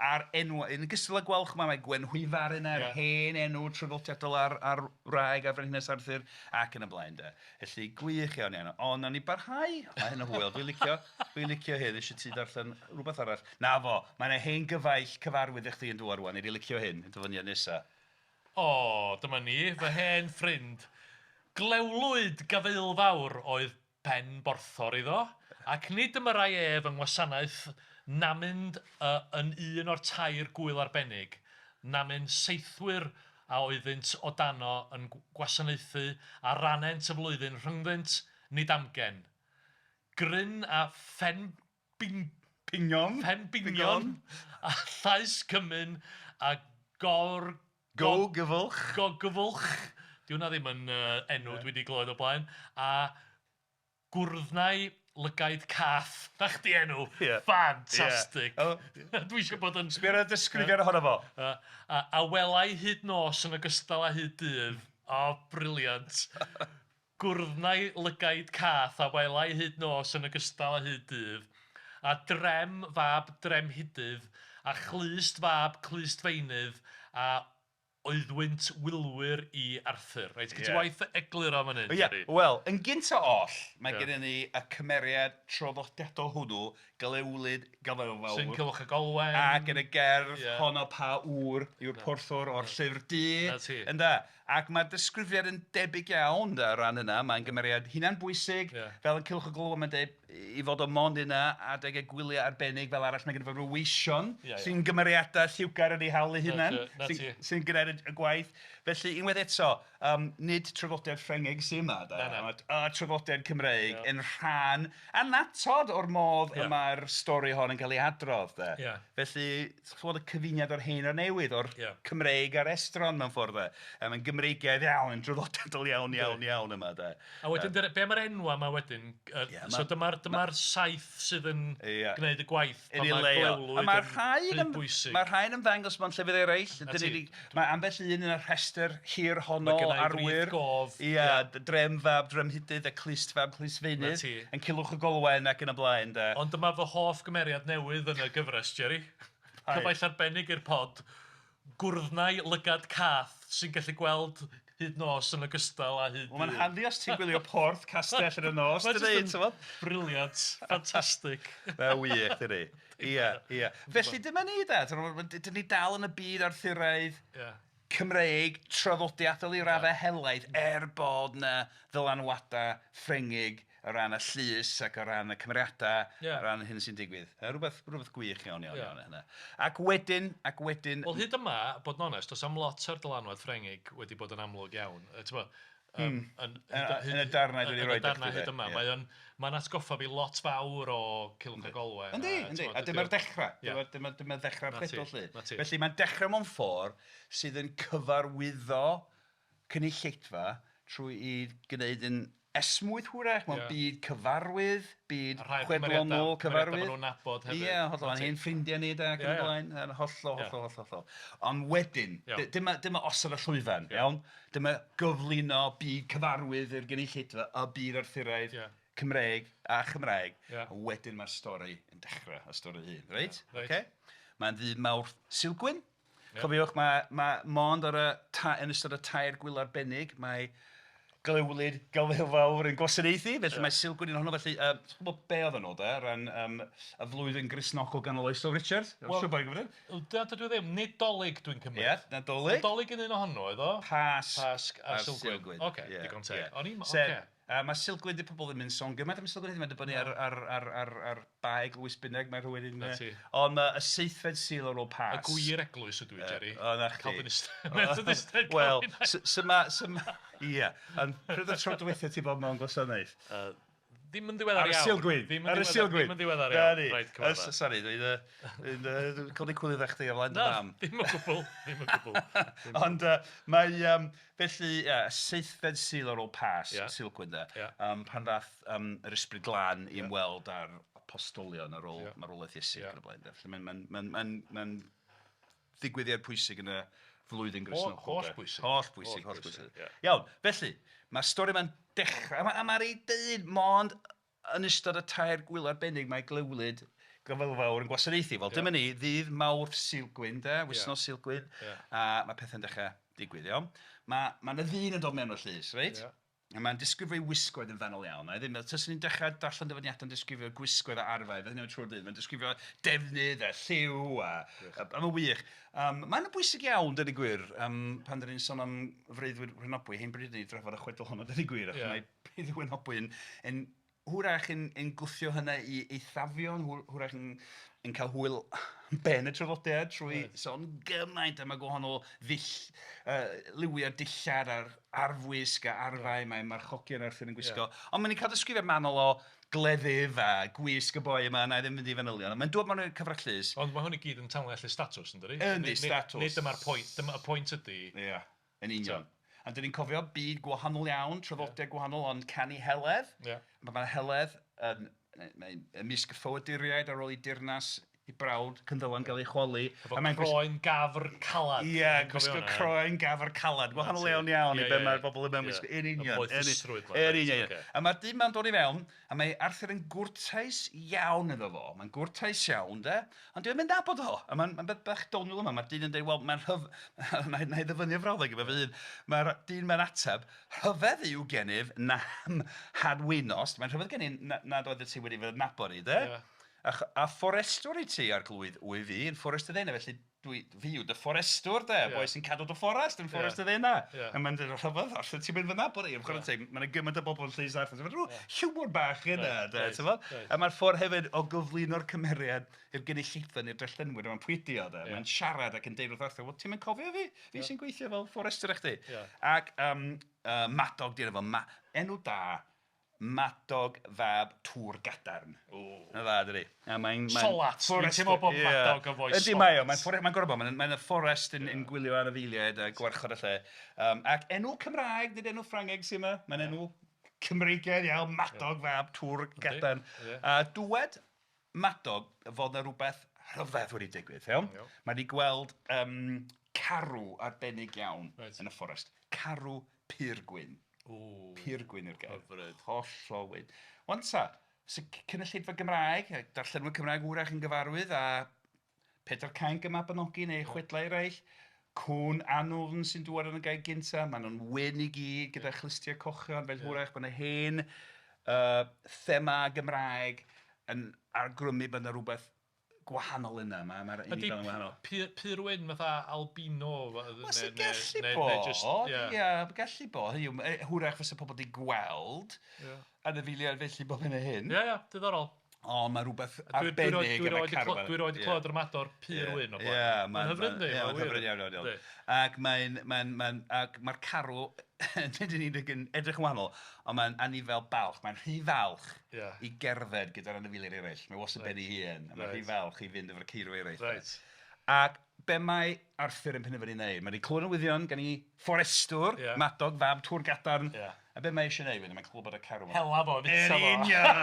A'r enw, yn ogystal â Gwalchmai, mae Gwenhwyfar yna, yr hen enw traddodiadol ar, ar wraig a'r Frenhines Arthur, ac yn y blaen de. Felly, gwych iawn iawn. Ond nawn ni barhau, mae hyn yn hwyl, dwi'n licio, dwi'n licio hyn, eisiau ti ddarllen rhywbeth arall. Na fo, mae yna hen gyfaill cyfarwydd i chdi yn dŵad rwan, nei di licio hyn, y dyfyniad nesa. O, dyma ni, fy hen ffrind. Glewlwyd Gafaelfawr oedd pen borthor iddo, ac nid ymyrrai ef yng ngwasanaeth namyn yn un o'r tair gŵyl arbennig, namyn saethwyr a oeddynt odano yn gwasanaethu a rannent y flwyddyn rhyngddynt, nid amgen. Gryn a phen Bing... Pinion. Pen binion a llais cymun a gor... Go gyfwlch. Gogyfwlch. 'Di hwnna ddim yn yy enw dwi 'di glywed o blaen. A gwrddnau lygaid cath. 'Na chdi enw ffantastig. Dwi eisiau bod yn... Sbia ar y disgrifiad ohono fo. A a welai hyd nos yn ogystal â hyd dydd. O, brilliant. Gwrddnau lygaid cath a welai hyd nos yn ogystal â hyd dydd, a drem fab dremhudydd, a chlust fab clustfeinydd, a oeddwynt wylwyr i Arthur. Reit, gen ti waith eglur am fan hyn, Jerry. Wel, yn gynta oll, mae gennym ni y cymeriad traddodiadol hwnnw, Glewlyd Gafaelfawr. Sy'n Culhwch ac Olwen. Ac yn y gerdd honno pa ŵr yw'r porthor o'r llyfr du. 'Na ti. Ynde? Ac mae'r disgrifiad yn debyg iawn de, o ran hynna. Mae'n gymeriad hunanbwysig, fel yn Culhwch ac Olwen mae'n deud ei fod o mond yna adeg y gwyliau arbennig, fel arall mae gynno fo ryw weision sy'n gymeriadau lliwgar yn eu hawl eu hunain, sy'n gwneud y gwaith. Felly, unwaith eto, nid traddodiad Ffrengig sydd yma, de, ond y traddodiad Cymreig yn rhan annatod o'r modd y mae'r stori hon yn cael ei hadrodd, de. Felly, ti'n gwybod y cyfuniad o'r hen a'r newydd, o'r Cymreig a'r estron mewn ffordd, de. A mae'n Gymreigiaidd iawn, yn draddodiadol iawn, iawn, iawn yma, de. A wedyn, be mae'r enwau yma wedyn? So dyma'r dyma saith sydd yn gwneud y gwaith pan mae Glewlwyd yn rhy bwysig. Mae rhai'n ymddangos mewn llefydd eraill. Mae ambell un yn y rhestr hir honno o arwyr. Ia, Drem fab Dremhudydd a Clust fab Clustfeinydd yn Culhwch ac Olwen ac yn y blaen de. Ond dyma fy hoff gymeriad newydd yn y gyfres, Jerry. Cyfaill arbennig i'r pod. Gwrddnau lygad cath sy'n gallu gweld hyd nos yn ogystal â hyd dydd. Wel, mae'n handi os ti'n gwylio Porth Castell yn y nos, dydy, ti'n gwbod? Brilliant, ffantastig. Mae'n wych, dydy. Ia, ia. Felly dyma ni de, dyn ni dal yn y byd Arthuraidd Cymreig traddodiadol i raddau helaeth, er bod 'na ddylanwadau Ffrengig o ran y llys ac o ran y cymeriadau, o ran hyn sy'n digwydd. Rhywbeth, rhywbeth gwych iawn, iawn, iawn hynna. Ac wedyn, ac wedyn... Wel, hyd yma, bod yn onest, does 'am lot o'r dylanwad Ffrengig wedi bod yn amlwg iawn. Ti'n Yn y darnau dwi wedi rhoi i chdi. Yn y darnau hyd yma. Mae o'n, mae'n atgoffa fi lot fawr o Culhwch ac Olwen. Yndi, yndi. A dyma'r dechrau. Dyma, dyma, dyma ddechrau'r chwedl 'lly. Felly mae'n dechrau mewn ffordd sydd yn cyfarwyddo cynulleidfa trwy i gwneud yn... esmwyth hwyrach, mewn byd cyfarwydd, byd A rhai o'r chwedlonol cymeriadau cyfarwydd. maen nhw'n nabod hefyd. Ie, hollol, a'n hen ffrindiau ni de, ac yn y blaen, yn hollol, hollol, hollol, hollol. Ond wedyn, dyma, dyma osod y llwyfan, iawn? Dyma gyflwyno byd cyfarwydd i'r gynulleidfa, y byd Arthuraidd, Cymreig a Chymraeg. A wedyn mae'r stori yn dechrau, y stori hun, reit? Reit. Ocê? Mae'n ddydd Mawrth Sulgwyn. Cofiwch, mae, mae mond ar y ta- yn ystod y tair gwyl arbennig, mae Glewlyd Gylfel Fawr yn gwasanaethu, felly mae Sulgwyn yn ohono, felly ti'n gwybod be oedd yn o de, o ran y flwyddyn Gristnogol ganoloesol, Richard? Wel, siŵr bod i'n gwybod Wel, da, dydw i ddim. Nid Dolig dwi'n cymryd. Ie, Nadolig. Nadolig yn un ohonyn nhw, oedd o? Pasg. Pasg a Sulgwyn. Ocê, digon teg. O'n i'n... Sef, Ocê. Mae Sulgwyn, 'di pobl ddim yn sôn gymaint am Sulgwyn heddiw, mae'n dibynnu ar, ar, ar, ar, ar ba eglwys bynnag mae rhywun yn... 'Na ti. Ond y seithfed Sul ar ôl Pasg. Y gwir eglwys ydw i, Jerry. O, 'na chdi. Calvinist. Methodist Wel, so ma... So ma ia, ond pryd oedd y tro diwetha ti bod mewn gwasanaeth? Ddim yn ddiweddar Ar y iawn. Sulgwyn. Ddim yn Ar y ddiweddar- Sulgwyn. Ddim yn ddiweddar Na iawn. ni. Reit, cyfadda. Sori, dwi'n codi cwilydd ar chdi o flaen dy Na, fam. ddim o gwbl. Ddim o gwbl. Ond mae, felly, ie, seithfed Sul ar ôl Pasg, Sulgwyn de, pan ddaeth yr Ysbryd Glân i ymweld â'r apostolion ar ôl marwolaeth Iesu ac yn y blaen de. Felly mae'n mae'n mae'n mae'n mae'n ddigwyddiad pwysig yn y flwyddyn Gristnogol. Holl bwysig. Holl bwysig, holl bwysig. Iawn, felly, mae'r stori yma'n dechrau, a mae'r ei dweud mond yn ystod y tair gwyl arbennig mae Glewlyd Glyfel Fawr yn gwasanaethu. Wel, dyma ni, ddydd Mawrth Sulgwyn, de, wythnos Sulgwyn, a mae pethau'n dechrau digwydd, iawn. Mae ma 'na ddyn yn dod mewn o'r llys, reit? A mae'n disgrifio ei wisgoedd yn fanwl iawn. A ddim, taswn i'n dechrau darllen dyfyniadau'n disgrifio gwisgoedd a arfau, fydden ni'n trwy'r dydd. Mae'n disgrifio defnydd a lliw a, a, a mae'n wych. Mae'n bwysig iawn, dweud y gwir, pan dyn ni'n sôn am freuddwyd Rhynobwy, hen bryd ni drafod y chwedl honno, dweud y gwir, achos mae breuddwyd Rhynobwy yn, yn hwyrach yn, yn gwthio hynna i eithafion, hwyrach yn, yn cael hwyl ben y traddodiad trwy right. sôn gymaint am y gwahanol ddull, liwiau dillad a'r arfwisg a arfau yeah. mae marchogion Arthur yn gwisgo. Yeah. Ond mae'n cael disgrifiad manwl o gleddyf a gwisg y boi yma, na i ddim mynd i fanylion. Mae'n dod mewn i'r cyfrach llys. Ond mae hwn i gyd yn tanlinellu statws, yn dydi? Yndi, statws. Nid dyma'r pwynt, dyma'r pwynt ydy... Ie, yeah, yn union. A dyn ni'n cofio byd gwahanol iawn, traddodiad yeah. gwahanol, ond canu heledd. Yeah. Mae heledd yn, mae'n ymysg y ffoaduriaid ar ôl i dirnas i brawd Cynddylan gael ei chwalu. Efo croen gafr calad. Ie, gwisgo croen gafr calad. Gwahanol iawn iawn i be mae'r bobl yma'n wisgo. Yn union. Y moethusrwydd. Yn union. A mae'r dyn ma'n dod i fewn, a mae Arthur yn gwrtais iawn iddo fo. Mae'n gwrtais iawn, de. Ond dwi'n mynd nabod o. A mae'n ma beth bach doniol yma. Mae'r dyn yn dweud, wel, mae'n rhyf... na i ddyfynnu frawddeg efo fy hun. Mae'r dyn mae'n ateb, rhyfedd yw gennyf na hadwynost. Mae'n rhyfedd gen i nad oedd ti wedi fy nabod i, de? Yeah. A, a fforestwr i ti, arglwydd, wyf fi, yn fforest y ddena, felly dwi, fi yw dy fforestwr de, yeah. boi sy'n cadw dy fforest yn fforest yeah. y ddena. Yeah. A mae'n dweud, rhyfedd, Arthur, ti'n mynd fy nabod i, yeah. teg, mae'n gymaint o bobl yn llys Arthur, mae'n rhyw hiwmor bach yna, right. de, right. Right. A mae'r ffordd hefyd o gyflwyno'r cymeriad i'r gynulleidfa neu'r darllenwyr, mae'n pwydio, de, yeah. mae'n siarad ac yn deud wrth Arthur, wel, ti'n mynd cofio fi? Fi yeah. sy'n gweithio fel fforestwr i chdi. Yeah. Ac Madog, di efo, ma, enw da, Madog fab Tŵr Gadarn. O. Na dda, dydi. A mae'n... Mae Solat. Dwi'n teimlo bod Madog yn foi solat. Ydy mae o. Mae'n mae'n gorfod bod. Mae'n mae fforest yn, yn gwylio anifeiliaid a gwarchod y lle. Ac enw Cymraeg, nid enw Ffrangeg sy'n yma. Mae'n enw Cymreigaidd iawn, Madog fab Tŵr Gadarn. A dywed Madog fod 'na rhywbeth rhyfedd wedi digwydd, iawn? Mae wedi gweld carw arbennig iawn yn y fforest. Carw pur gwyn. Ww. Pur gwyn yw'r gair. Hyfryd. Hollol wyn. Wan ta, so cynulleidfa Gymraeg, darllenwyr Cymraeg wrach yn gyfarwydd â Pedair Cainc y Mabinogi neu chwedlau eraill, cŵn anwfn sy'n dŵad yn y gair gynta, maen nhw'n wyn i gyd gyda chlustiau cochion, fel hwyrach bod yna hen thema Gymraeg yn argrymu bod yna rhywbeth gwahanol yna, mae'r ma Ydy unigol yn wahanol. pur wyn fatha albino? Wel, sy'n gallu bod, ia, gallu bod. Hynny yw, hwyrach fysa pobl wedi gweld anifeiliaid felly bob hyn a hyn. Ie, ie, diddorol. Ond mae rhywbeth arbennig yn y carfan. Dwi roed i clywed yr ymador pur wyn o blaen. Ie, mae'n hyfryd, yndi? Mae'n hyfryd iawn, iawn, iawn. Ac mae'n, mae'n, mae'n, ac mae'r carw, nid yn unig yn edrych yn wahanol, ond mae'n anifel balch, mae'n rhy falch i gerdded gyda'r anifeiliaid eraill. Mae wastad ben ei hun, a mae'n rhy falch i fynd efo'r ceirw eraill. Reit. Ac be mae Arthur yn penderfynu wneud? Mae wedi clywed newyddion gan ei fforestwr, yeah. Madog, fab Tŵr Gadarn. Yeah. A be mae eisiau gwneud wedyn? Mae'n clywed bod y carw. Hela fo, fita fo. Yn union!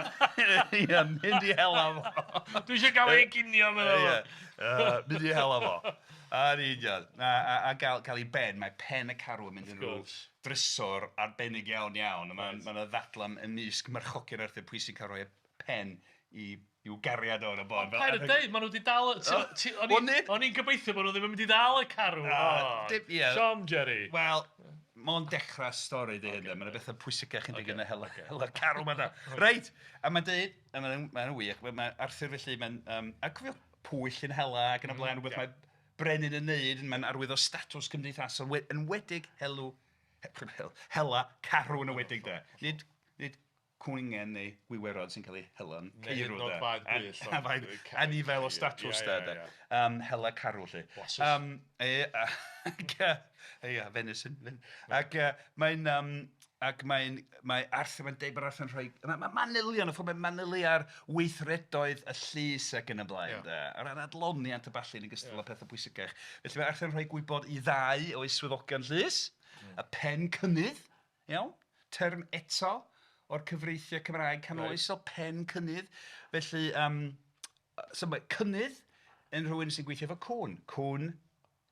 Ie, mynd i hela fo. Dwi eisiau gael ei ginio, meddwl. Ie, mynd i hela fo. Yn union. A, a, a gael, gael ei ben, mae pen y carw yn mynd yn rhyw drysor arbennig iawn iawn. Mae'n right. ma ddadlam ymysg marchogion Arthur pwy sy'n cael rhoi y pen i i'w gariad o yn y bôn. Paid â deud, maen nhw wedi dal... O'n i'n gobeithio bod nhw ddim yn mynd i ddal y carw. Siom, Jerry. Wel, mae'n dechrau stori dy hyn, Mae'n bethau pwysicach yn digwydd na hela, hela carw ma da. Reit, a mae'n deud, a mae'n mae wych, mae Arthur felly, mae'n... Um, a cofio pwyll yn hela ac yn y blaen, rhywbeth mae brenin yn neud, mae'n arwydd o statws cymdeithasol, enwedig helw, hela carw yn enwedig de. Nid, nid cwningen neu gwiwerod sy'n cael eu hela'n ceirw de. Neu hyd yn oed Anifail o statws de de. Hela carw 'lly. Blasus. Yy ac yy ia venison. Ac yy mae'n yym ac mae'n mae Arthur mae'n deud bod Arthur yn rhoi ma' ma' manylion y ffordd mae'n manylu ar weithredoedd y llys ac yn y blaen de. O ran adloniant a ballu yn ogystal â pethau pwysicach. Felly mae Arthur yn rhoi gwybod i ddau o'i swyddogion llys, y pen cynnydd Iawn? Term eto o'r cyfreithiau Cymraeg canoloesol, reit. Pen cynnydd. Felly, um, so mae cynnydd yn rhywun sy'n gweithio efo cwn. Cwn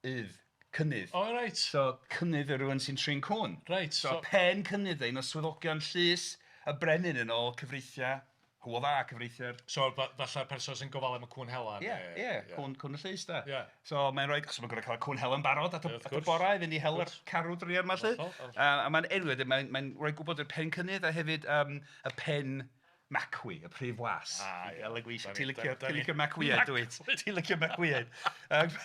ydd, cynnydd. O, oh, reit. So, cynnydd yw rhywun sy'n trin cwn. Reit. So, so, pen cynnydd, un o swyddogion llys y brenin yn ôl cyfreithiau Hywel Dda, cyfreithiau'r... So falla'r person sy'n gofalu am y cŵn hela? Ie, ie, cŵn, cŵn y llys da. Ie. So mae'n rhoi, achos mae'n gorfod cael y cŵn hela'n barod at y, at y bora i fynd i hela'r carw druan 'ma 'lly. A, a mae'n enwi, mae'n mae rhoi gwybod i'r pen cynnydd a hefyd um, y pen macwy, y prif was. Ah, ie. Ti'n licio, ti licio macwyaid, dwyt? Ti'n licio macwyaid. Ac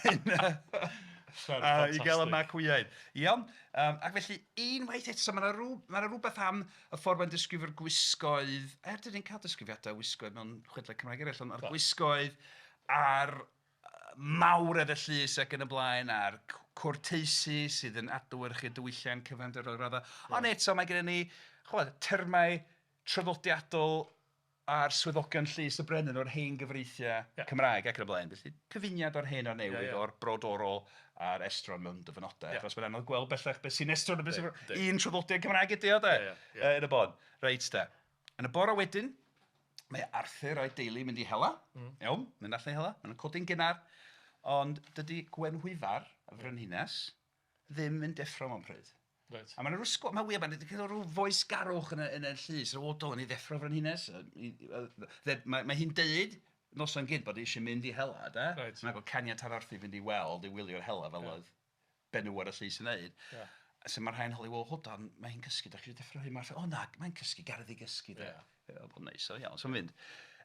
i gael y macwyaid. Iawn. Um, ac felly, unwaith eto, mae yna rhyw, ma rhywbeth am y ffordd mae'n disgrifio'r gwisgoedd, er dyn ni'n cael disgrifiadau wisgoedd mewn chwedlau Cymraeg eraill, ond mae'r gwisgoedd a'r mawredd y llys ac yn y blaen, a'r cwrteisi sydd yn adlewyrchu diwylliant cyfandirol raddau. Ond eto mae gennym ni, ch'mod, termau traddodiadol a'r swyddogion llys y brenin o'r hen gyfreithiau yeah. Cymraeg ac yn y blaen. Felly cyfuniad o'r hen a'r newydd, yeah, yeah. o'r brodorol a'r estron mewn dyfynodau. Yeah. Achos mae'n anodd gweld bellach beth sy'n estron a beth sy'n... Un traddodiad Cymraeg ydy o, de, yeah, yeah, yeah. yn y bôn. Reit, de. Yn y bore wedyn, mae Arthur a'i deulu mynd i hela. Iawn, mynd allan i hela. Maen nhw'n codi'n gynnar. Ond dydy Gwenhwyfar, y frenhines, ddim yn deffro mewn pryd. Reit. A mae'n rhyw sgw... Mae'n wir, mae'n cael rhyw foesgarwch yn y, yn y llys. O, dylen ni ddeffro frenhines. Mae, mae hi'n deud noson gynt bod eisiau mynd i hela, de? Reit. Mae'n cael caniatâd Arthur i fynd i weld, i wylio'r hela fel yeah. oedd benywod y llys yn neud. Yeah. A so mae rhai'n holi, wel, hold on, mae hi'n cysgu, da chi eisiau deffro hi? Mae'n o na, mae'n cysgu, gad iddi gysgu, de. Yeah. Yeah, bod neis, so iawn, so mae'n mynd.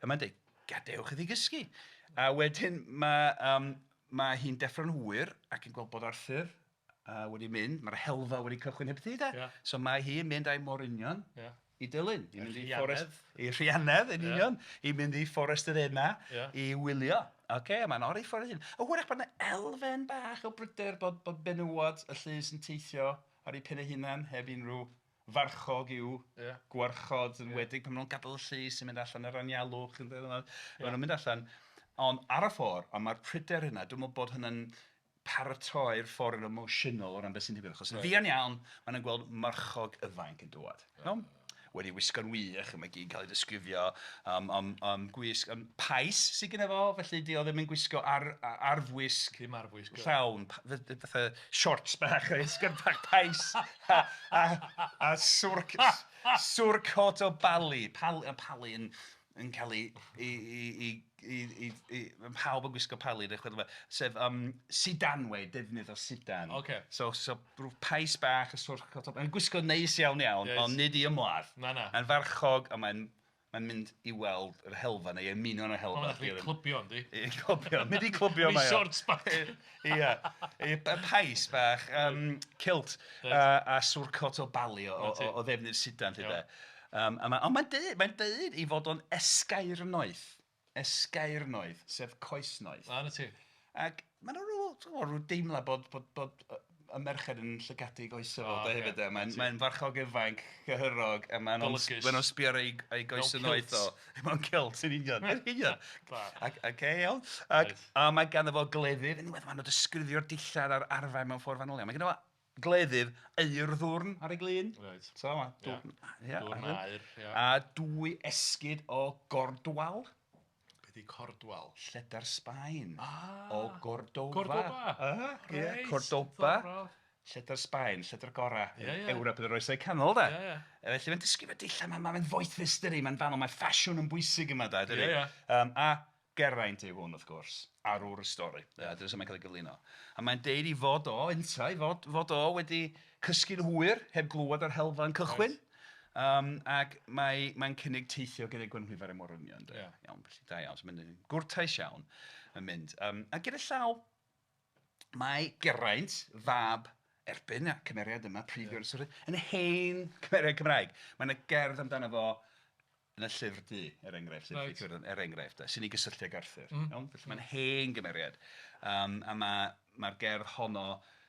A mae'n dweud, gadewch iddi gysgu. A wedyn mae, um, mae hi'n deffro'n hwyr ac yn gweld bod Arthur wedi mynd, mae'r helfa wedi cychwyn heb ddi de. Yeah. So mae hi'n mynd a'i morynion yeah. i dilyn. I mynd i fforest, i Rhianedd yn union, yeah. i mynd i fforest yr Ena yeah. i wylio. Oce, okay, mae'n o'r ei ffordd hyn. A hwyrach bod yna elfen bach o bryder bod, bod benywod y llys yn teithio ar eu pen eu hunan heb unrhyw farchog i'w yeah. gwarchod yn yeah. wedig pan maen nhw'n gadael y llys yn mynd allan yr anialwch yn yeah. maen nhw'n mynd allan ond ar y ffordd ond mae'r pryder yna dwi'n meddwl bod hynny'n paratoi'r ffordd yn emosiynol o ran beth sy'n digwydd achos yn fuan iawn maen nhw'n gweld marchog ifanc yn dŵad iawn wedi wisgo'n wych, a mae gyd yn cael ei ddisgrifio um, um, um, gwisg, um, pais sydd gyda fo, felly di o ddim yn gwisgo ar, arfwisg. Ddim arfwisg. Llawn, fatha shorts bach, sgert bach pais, a, a, a swrc, swrcot o bali, pali, pali yn, yn cael ei, i, i, i, i, i, i, mae pawb yn gwisgo pali yn y chwedl yma, sef um, sidanwe, defnydd o sidan. Okay. So, so rhyw pais bach, y swrch, mae'n gwisgo neis iawn iawn, Yes. ond nid i ymladd. Na, na. Mae'n farchog, a mae'n mae'n mynd i weld yr helfa neu ymuno yn y helfa. Mae'n dechrau clybio, yndi? I clybio, mynd i clybio mae mae o. Shorts bach. Ia, i pais bach, um, kilt, Reit. a swrcot o bali o, o, o, o ddefnydd sidan, lly de. Um, a ma, ond mae'n deud, mae'n deud i fod o'n esgairnoeth, esgairnoeth, sef coesnoeth. A, na ti. Ac mae yna rhyw, rhyw deimlad bod, bod, bod y merched yn llygadu goesau fo de hefyd de. Mae'n mae'n farchog ifanc, cyhyrog, a maen nhw'n maen nhw'n sbio ar ei ei goesau noeth o. Mewn kilt, yn union, yn union. Ac, okay, iawn. Ac, a mae ganddo fo gleddyf, unwaith maen nhw'n disgrifio'r dillad a'r arfau mewn ffordd fanwl iawn. Mae ganddo fo gleddyf eurddwrn ar ei glun. Reit. So, ma' dwrn, ia. Dwrn aur, ia. A dwy esgid o gordwal. Be di cordwal? Lledar Sbaen. Ah! O Gordoba. Cordoba? Ah, ie, Reit, Cordoba. diddorol. Lledar Sbaen, lledar gorau Ie, ie. Ewrop yn yr oesau canol, de. Ie, ie. Felly mae'n disgrifio dillad, mae'n ma foethus, dydi, mae'n fanwl, mae ffasiwn yn bwysig yma, de, dydi. Ie, ie. A Geraint yw hwn, wrth gwrs, arwr y stori. Ie, dyna sut mae'n cael ei gyflwyno. A mae'n deud i fod o, yntau, fod, fod o wedi cysgu'n hwyr, heb glywed yr helfa'n cychwyn. Ac mae, mae'n cynnig teithio gyda Gwenhwyfar y Morynion. De. Ie. Iawn, felly da iawn. So mae'n gwrtais iawn yn mynd. A gyda llaw, mae Geraint, fab Erbyn, y cymeriad yma, prif gymeriad y stori, yn hen cymeriad Cymraeg. Mae yna gerdd amdano fo yn y Llyfr Du, er enghraifft, Llyfr Du Caerfyrddin, er enghraifft, de, sy'n ei gysylltu ag Arthur. Iawn? Felly mae'n hen gymeriad. A mae'r ma gerdd honno,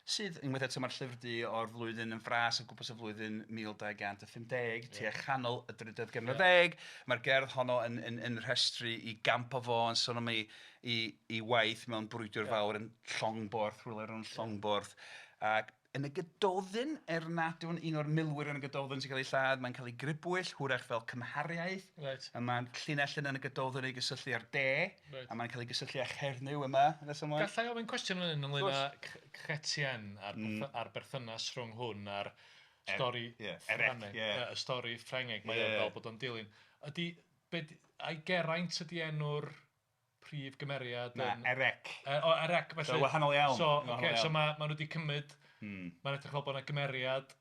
sydd, unwaith eto, mae'r Llyfr Du o'r flwyddyn yn fras o gwmpas y flwyddyn 1250, tua chanol y drydedd ganrif ar ddeg. Mae'r gerdd honno yn, yn, yn rhestru i gamp o fo, yn sôn am ei, ei, ei waith mewn brwydr fawr yn Llongborth, rhywle rownd Llongborth. Ac yn y Gododdin, er nad yw'n un o'r milwyr yn y Gododdin sy'n cael ei lladd, mae'n cael ei grybwyll, hwyrach fel cymhariaeth. Reit. A mae'n llinell yna yn y Gododdin ei gysylltu â'r de, Reit. a mae'n cael ei gysylltu â Chernyw yma, nes ymlaen. Galla i ofyn cwestiwn yn ynglyn â Chrétien a'r a'r berthynas rhwng hwn a'r stori ie, Erec, Ffrangeg, ie. y stori Ffrangeg, mae o fel bod o'n dilyn. Ydy, be di, ai Geraint ydy enw'r prif gymeriad? Na, yn, Erec. O, Erec, felly. So, wahanol iawn. So, Wahanol ocê, so iawn. ma' nhw wedi cymryd, mae'n edrych fel bod yna gymeriad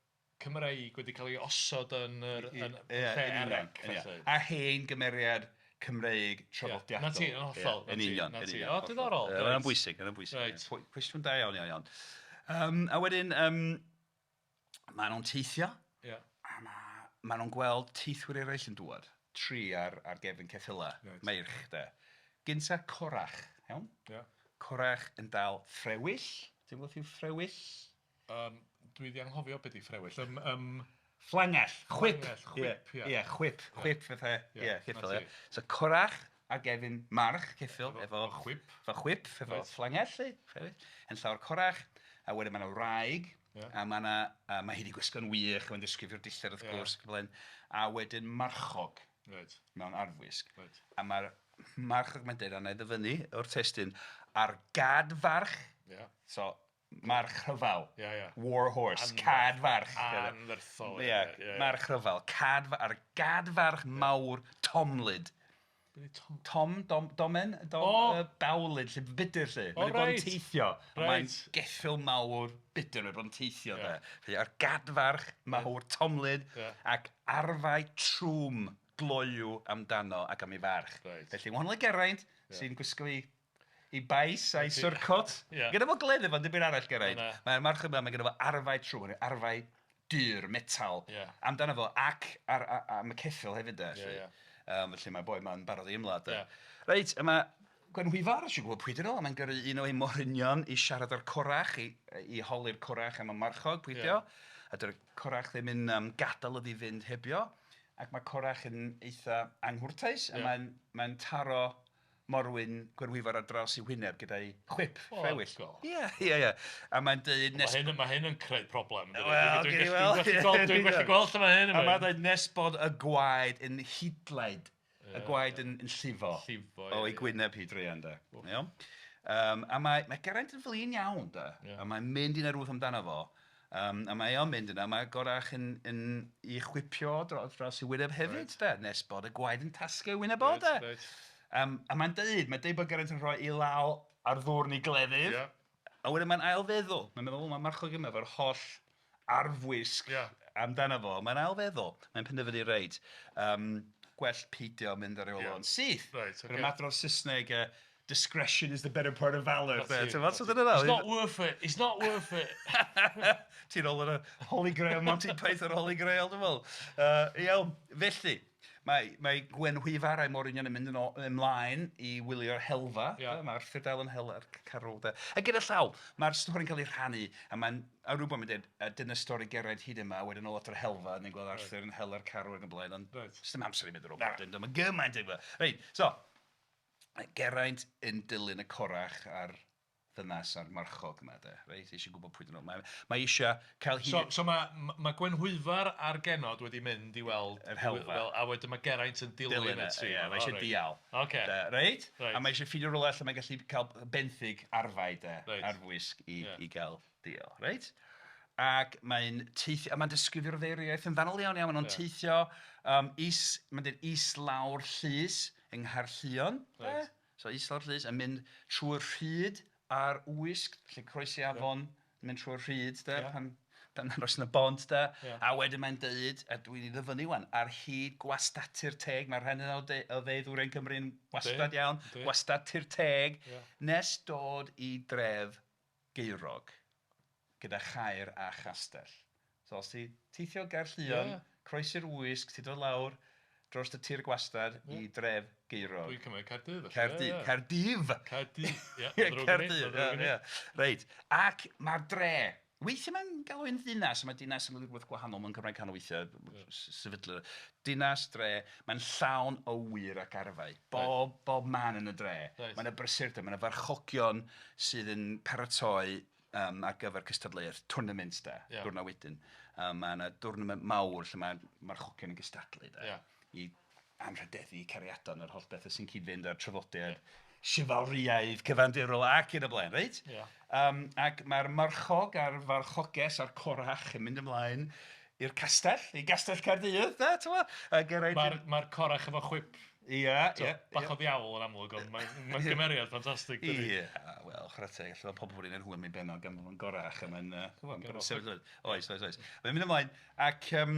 Cymreig wedi cael ei osod yn yr yn Ie, lle yn union, Erec, yn union. felly. A hen gymeriad Cymreig traddodiadol. Na ti, yn hollol, Ie, na Yn ti, union, na yn ti. union. O, diddorol, Ie, reit. Mae'n bwysig, mae'n bwysig. Reit. Cwestiwn da iawn, iawn, iawn. A wedyn, maen nhw'n teithio, a maen nhw'n gweld teithwyr eraill yn dŵad. Tri ar, ar gefn ceffylau, Reit. meirch, de. Gynta Corach, iawn? Ie. Corach yn dal ffrewyll. Ti'n gwybod beth yw ffrewyll? Dwi 'di anghofio beth 'di ffrewyll. Fflangell, chwip. Fflangell, chwip, ie. Ie, chwip, chwip fatha, Ie, ie, na ceffyl, ie. ti. So corach ar gefn march, ceffyl, efo chwip. Efo chwip, efo fflangell, 'lly, ffrewyll, yn llaw'r corach, a wedyn mae 'na wraig, a mae 'na, a mae hi 'di gwisgo'n wych, mae'n disgrifio'r dillad wrth gwrs, ac yn y blaen, a wedyn marchog mewn arfwisg. A mae'r marchog, mae'n deud, a wna i ddyfynnu o'r testun, ar gad farch, so march rhyfel, Ie, ie. war horse, cad farch. Anferthol. Ie, march rhyfel, cad, ar gad farch mawr tomlyd. Be 'di tom? Tom, dom, domen, dom, O! bawlyd, lle, budr lle. O, Mae wedi bod yn reit. teithio. A Mae'n Reit. geffyl mawr budr, mae wedi bod yn teithio. De. Felly, ar gadfarch mawr tomlyd ac arfau trwm gloyw amdano ac am ei farch. Reit. Felly, wahanol i Geraint, sy'n gwisgo i i bais a'i surcoat. Gyda fo gleddyf ond dim byd arall Geraint. Na. Mae'r march yma, mae gyda fo arfau trwm, arfau dur, metal, amdano fo ac ar, ar, am y ceffyl hefyd de. Ie, Felly. ie. Felly mae boi ma'n barod i ymladd de. Ie. Reit, a mae Gwenhwyfar eisiau gwybod pwy dyn nhw, a mae'n gyrru un o'i morynion i siarad â'r corach, i, i holi'r corach am y marchog, pwy ydi o. A dy'r corach ddim yn gadael iddi fynd hebio, ac mae corach yn eitha anghwrtais, a mae'n mae'n taro morwyn Gwenhwyfar ar draws ei wyneb gyda'i chwip, ffrewyll. Ie, ie, ie. A mae'n deud nes... Mae hyn, mae hyn yn creu problem. yndydi? Wel, Dwi'n gewn ni gallu- weld. Dwi'n gallu gweld, dwi'n gallu gweld lle mae hyn yn A mae'n mynd. dweud nes bod y gwaed yn hidlaid, y gwaed yn, yn llifo, Llifo, o'i ie, ie. gwyneb hi druan, de. Iawn? A mae, mae Geraint yn flin iawn, de. A mae'n mynd i wneud rhywbeth amdano fo. A mae o'n mynd yna, mae Gorach yn, yn i chwipio dros, dros ei wyneb hefyd, de, nes bod y gwaed yn tasgu ei wyneb o, de. Reit. A mae'n deud, mae'n deud bod Geraint yn rhoi ei law ar ddwrn ei gleddyf. A wedyn mae'n ailfeddwl. Mae'n meddwl, "O, mae marchog yma efo'r holl arfwisg amdano fo. Mae'n ailfeddwl. Mae'n penderfynu reit. Gwell peidio mynd ar ei ôl o'n syth. Reit, Yr ocê. ymadrodd Saesneg, discretion is the better part of valour. Na ti, Ti'n na meddwl, so ti. dyna It's fo. not worth it. It's not worth it. Ti'n ôl yn y Holy Grail, Monty Python Holy Grail, dwi'n meddwl. Iawn, felly, Mae mae Gwenhwyfar a'i morynion yn mynd yn ôl ymlaen i wylio'r helfa. Ia. Mae Arthur dal yn hela'r carw de. A gyda llaw, mae'r stori'n cael ei rhannu a mae'n a rhywbeth mae'n dweud, a dyna stori Geraint hyd yma, a wedyn ôl at yr helfa, ni'n gweld Arthur yn hela'r carw ac yn blaen, ond reit. Sdim amser i mynd ar ôl bob dim, mae gymaint o... Reit, so, mae Geraint yn dilyn y corach a'r ddynas a'r marchog yma de, reit? Eisiau gwybod pwy dyn nhw. Mae, mae eisiau cael hyd... So, so mae, mae Gwenhwyfar a'r genod wedi mynd i weld... Yr helfa. Wel, a wedyn mae Geraint yn dilyn, dilyn y tri. Ie, mae eisiau oh, dial. Okay. De, reit? reit? A mae eisiau ffeindio rhywle lle mae'n gallu cael benthyg arfau de, reit. arfwisg i, yeah. i gael dial, reit? Ac mae'n teithio, a mae'n disgrifio'r ddeiriaeth yn fanwl iawn iawn, mae'n yeah. teithio um, is, mae'n dweud is lawr llys yng Nghaerllion. Right. Eh? So islaw'r llys yn mynd trwy'r rhyd a'r wysg, felly croesi afon, yeah. mynd trwy'r rhyd de, yeah. pan pan dros yn y bont de, yeah. a wedyn mae'n deud, a dwi'n ei ddyfynnu wan, ar hyd gwastatir teg, mae'r rhan yna o de, o dde ddwyrain Cymru'n wastad iawn, gwastatir teg, yeah. nes dod i dref Gaerog, gyda chaer a chastell. So os ti teithio Gaerllion, yeah. croesi'r wysg, ti dod lawr dros y tir gwastad yeah. i dref Gaerog. Dwi'n cymryd Caerdydd. Caerdydd, yeah, yeah. Caerdydd. Caerdydd, ie. Caerdydd, ie, ie. Reit, ac mae'r dre, weithiau mae'n galw yn ddinas, mae dinas yn rhywbeth gwahanol mewn Cymraeg canol weithiau, yeah. sefydlu. Dinas, dre, mae'n llawn o wir ac arfau. Bob, right. bob man yn y dre. Right. Mae'n y brysurdeb, mae'n y farchogion sydd yn paratoi um, ar gyfer cystadleuaeth tournament de, yeah. diwrnod wedyn. Um, mae yna tournament mawr lle mae marchogion yn gystadlu de, yeah. i anrhydeddu cariadon yr holl bethau sy'n cyd-fynd â'r traddodiad yeah. sifalriaidd cyfandirol ac yn y blaen, reit? Yeah. Um, ac mae'r marchog a'r farchoges a'r corach yn mynd ymlaen i'r castell, i gastell Caerdydd, da, ti'n gwybod? Mae'r ma corach efo chwip Ia, ia. Bach o ddiawl yn amlwg, ond mae'n ma gymeriad ffantastig. Ie, wel, chwarae teg, allan pobl wedi gwneud hwyl mi benod gan fod yn gorach, a mae'n... Oes, oes, oes. Mae'n mynd ymlaen, ac um,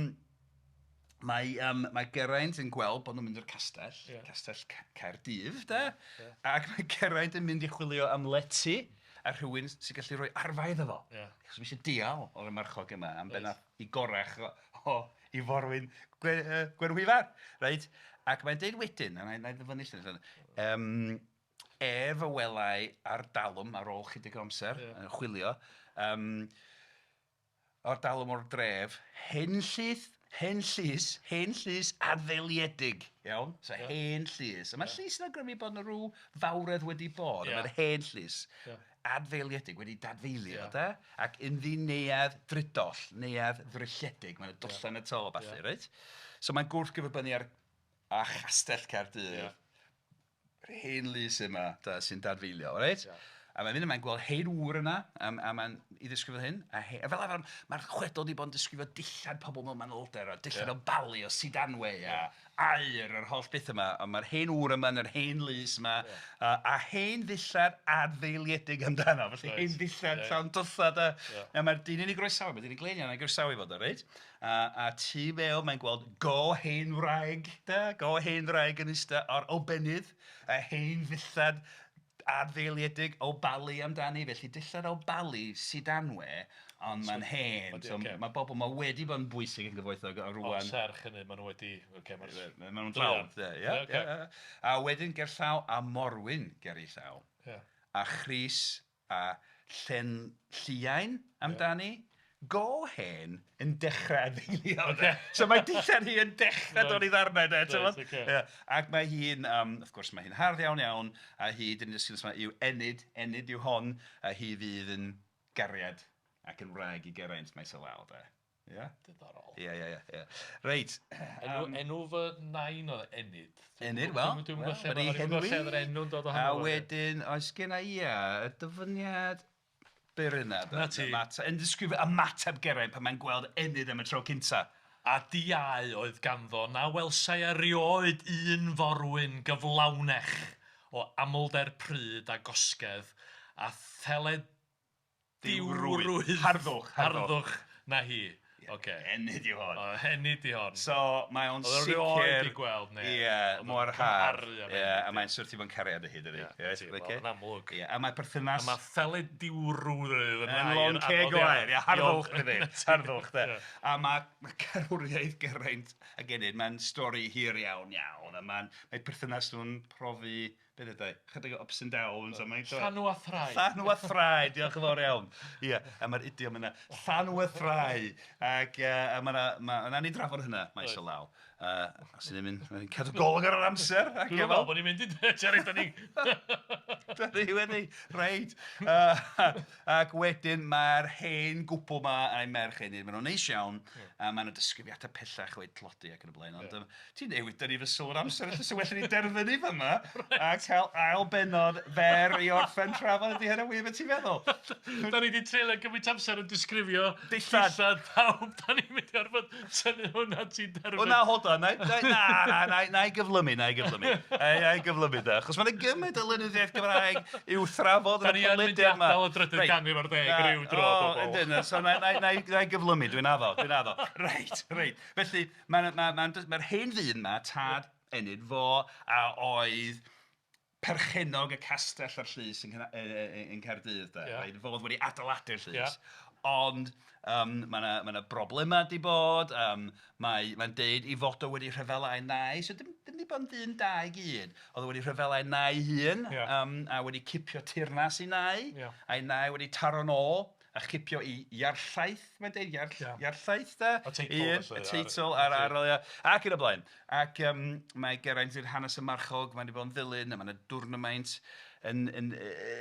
mae, um, mae Geraint yn gweld bod nhw'n mynd i'r castell, yeah. castell Caerdydd, de? Yeah, yeah. Ac mae Geraint yn mynd i chwilio am lety a rhywun sy'n gallu rhoi arfau iddo fo. Yeah. Achos mae eisiau dial o'r marchog yma am right. bennaeth i gorach o, o i forwyn Gwenhwyfar, reit? Ac mae'n deud wedyn, a na i ddyfynnu llun, um, ef a welai ar dalwm ar ôl chydig o amser yeah. yn chwilio, um, o'r dalwm o'r dref, henllys, hen llys, hen llys adfeiliedig, iawn? So yeah. hen llys. A mae yeah. llys yn awgrymu bod yna rhyw fawredd wedi bod, yeah. mae'r hen llys. Yeah. Adfeiliedig, wedi dadfeilio, yeah. de? Ac ynddi neuadd drydoll, neuadd ddrylliedig, mae'n dollau yn y to, falle, yeah. reit? So mae'n gwrthgyferbynnu ar a Chastell Caerdydd. Yeah. Yr hen lys yma da, sy'n dadfeilio, reit? Yeah. A mae'n mynd yma'n gweld hen ŵr yna, a, a mae'n i ddisgrifio hyn. A, he, a fel arfer, mae'r chwedl wedi bod yn disgrifio dillad pobl mewn manylder, a dillad yeah. o bali, o sidanwe, a yeah. aur, a'r holl beth yma. A mae'r hen ŵr yma yn yr hen lys yma, yeah. a, a hen ddillad adfeiliedig amdano. Felly right. hen ddillad yeah. llawn dyllau, da. Yeah. A mae'r dyn yn ei groesawu, mae'r dyn yn glenion, yn ei groesawu fod o, reit? A, a tu fewn mae'n gweld go hen wraig, da, go hen wraig yn ista ar obennydd, a hen ddillad adfeiliedig o bali amdani, felly dillad o bali sidanwe, ond mae'n hen. Odi, So ocê. mae bobl ma wedi bod yn bwysig yn gyfoethog a rwan... Ond serch hynny, maen nhw wedi... Ocê, mae'r... Maen nhw'n dlawd, de, ie. Ie, ocê. ie. A wedyn gerllaw a Morwyn ger ei llaw. Ie. A Chrys a Llen Lliain amdani. Go hen yn dechrau adfeilio. Ocê. So mae dillad hi yn dechrau dod i ddarnau de, ti'n Reit, gwbod? ocê. Ie. Ac mae hi'n, um, wrth gwrs, mae hi'n hardd iawn iawn, a hi, dyn ni'n dysgu yma, yw Enid, Enid yw hon, a hi fydd yn gariad ac yn wraig i Geraint maes o law, de. Ie? Diddorol. Ie, ie, ie, ie. Reit. Enw, enw fy nain oedd Enid. Enid, wel, Dwi'm yn wel, gwybod lle wedi mae'r henwi. lle oedd yr enw'n dod A ohono fo. wedyn, oes gen i, ia, y dyfyniad byr yna. de. Na ti. Yn disgrifio ymateb Geraint pan mae'n gweld Enid am y tro cynta. A diau oedd ganddo na welsai erioed un forwyn gyflawnech o amlder pryd a gosgedd a thelediwrwydd Harddwch, harddwch. harddwch na hi. Ocê. Enid yw hon. O, Enid 'di hon. So mae o'n Oedd o sicr... rioed 'di gweld neb. Ie, mor hardd. Ie, a mae'n syrthio mewn cariad o hyd ydi. Ie, wel, yn amlwg. Ie, a mae perthynas... A mae thelidiwrwydd yn Yn lond ceg o air, ie, harddwch dydi, harddwch de. A mae ma carwriaeth Geraint ac Enid, mae'n stori hir iawn iawn, a mae'n, mae perthynas nhw'n profi, be ddedai, chydig o ups and downs, a mae'n... Llanw a thrai. Llanw a thrai, diolch yn fawr iawn. Ie, a mae'r idiom yna, llanw a thrai, ac uh, a mae 'na, ma, nawn ni drafod hynna maes o law. Os ni'n mynd, mae'n cadw golwg ar yr amser. Ac Dwi'n meddwl bod ni'n mynd i Jerry, da ni... Da ni wedi, reit. Ac wedyn mae'r hen gwpl ma a'i merch Enid, maen nhw'n neis iawn, a maen nhw'n disgrifiadau pellach o'i tlodi ac yn y blaen, ond yeah. ti'n newid, da ni fy sylw'r amser, felly sy'n well i ni derfynu fyma, a cael ail benod fer i orffen trafod ydy hynny wir beth ti'n feddwl? Da ni wedi treulio gymaint amser yn disgrifio dillad, dillad pawb, da ni'n mynd i orfod tynnu hwnna ti derfyn. O na, hold on, na, na, na, na, na i gyflymu, na i gyflymu. Na i gyflymu da, achos mae'n gymaint o lenyddiaeth Gymraeg i'w thrafod yn y podlediad yma. Da ni yn mynd i adael y drydydd ganrif ar ddeg ryw dro, bobl. Ydyn, so na, na, na, na i gyflymu, dwi'n addo, dwi'n addo. Reit, reit. Felly, mae'r ma, ma, ma, ma hen ddyn ma, tad Enid, fo a oedd perchennog y castell a'r llys yng yng Nghaerdydd de. Yeah. Right? Fo oedd wedi adeiladu'r llys. Yeah. Ond mae yna ma broblemau di bod, mae, mae'n deud i fod o wedi rhyfela ei nai, so dim, dim di bod yn ddyn da i gyd. Oedd o wedi rhyfela ei nai hun, yeah. a wedi cipio teyrnas i nai, yeah. a'i nai wedi taro'n ôl a chipio i Iarllaeth, mae'n deud, Iarll, yeah. Iarllaeth de? Y teitl. Un, y teitl a'r ar, ia, ac yn y blaen. Ac mae Geraint i'r hanes y marchog, mae'n wedi bod yn ddilyn, a mae'n dwrnamaint yn, yn,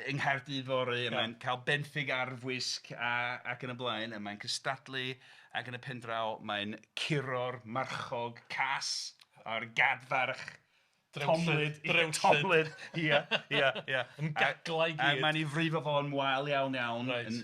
yng Nghaerdydd fory, a mae'n cael benthyg arfwisg a, ac yn y blaen, a mae'n cystadlu, ac yn y pen draw mae'n curo'r marchog cas a'r gadfarch Drewllyd. Tomlyd. Tomlyd. Ia, ia, ia. Yn gaglau i gyd. A mae'n ei frifo fo'n wael iawn iawn. Reit.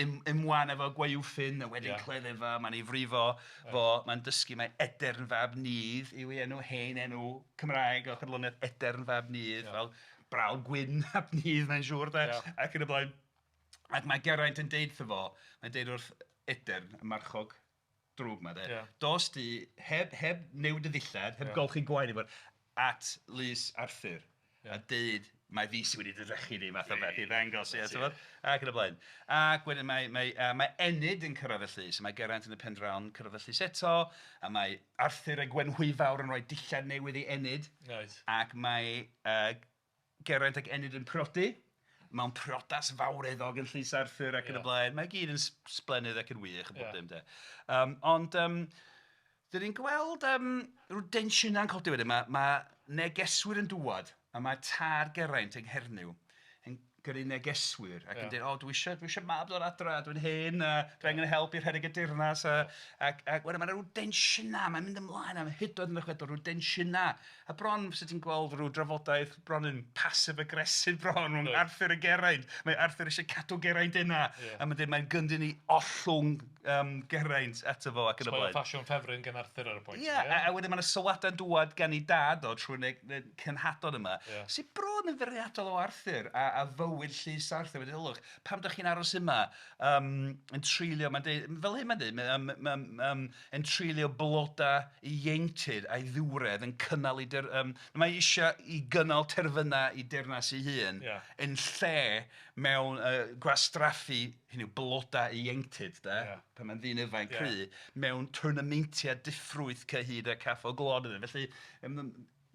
Yn ymwan efo gwaywffyn a wedyn Ia. cleddyf fo, mae'n ei frifo fo, mae'n dysgu mae Edern fab Nudd yw ei enw, hen enw Cymraeg o chwedloniaeth Edern fab Nudd, fel brawd Gwyn ap Nudd mae'n siŵr de, Ia. ac yn y blaen. Ac mae Geraint yn deud wrtho fo, mae'n deud wrth Edern, y marchog drwg 'ma de, Ia. dos di, heb, heb newid dy ddillad, heb Ia. golchi gwaed i fod, at Lys Arthur Ia. a deud mai fi sydd wedi dy drechu di, math o beth, i ddangos, ia, ti'n ac yn y blaen. Ac wedyn mae, mae, mae Enid yn cyrraedd y llys, a mae Geraint yn y pen draw yn cyrraedd y llys eto, a mae Arthur a Gwenhwyfawr yn rhoi dillad newydd i Enid. Right. Ac mae Geraint ac Enid yn priodi mewn priodas fawreddog yn Llys Arthur ac yn y blaen. Mae gyd yn sblennydd ac yn wych yn bob dim de. Ond dyn ni'n gweld rhyw densiynau'n codi wedyn. Mae, mae negeswyr yn dŵad a mae tad Geraint yng Nghernyw yn gyrru negeswyr ac yn dweud, o, dwi eisiau, dwi eisiau mab dod adra, dwi'n hen, a dwi angen help i rhedeg y dirnas, a, ac, ac wedyn mae 'na rhyw densiynau, mae'n mynd ymlaen am hydoedd yn y chwedl, rhyw densiynau A bron fysa ti'n gweld rhyw drafodaeth bron yn passive aggressive bron rhwng Arthur a Geraint. Mae Arthur eisiau cadw Geraint yna. Yeah. A mae'n dweud mae'n gyndyn i ollwng Geraint ato fo ac yn y blaen. Mae'n ffasiwn ffefryn gan Arthur ar y pwynt. Ie, yeah, a wedyn mae'n sylwadau'n dŵad gan ei dad o trwy cenhadon yma, yeah. sy'n bron yn feirniadol o Arthur a, a fywyd llys Arthur. Mae'n dweud, pam ydych chi'n aros yma yn treulio, mae'n dweud, fel hyn mae'n dweud, yn treulio blodau ieuenctid a'i ddiwredd yn cynnal ei der-, mae eisiau i gynnal terfynau ei deyrnas ei hun yeah. yn lle mewn gwastraffu, hynny yw, blodau ieuenctid, de, yeah. pan mae'n ddyn ifanc yeah. cry, mewn twrnameintiau diffrwyth cyhyd a caffo glod iddyn. Felly,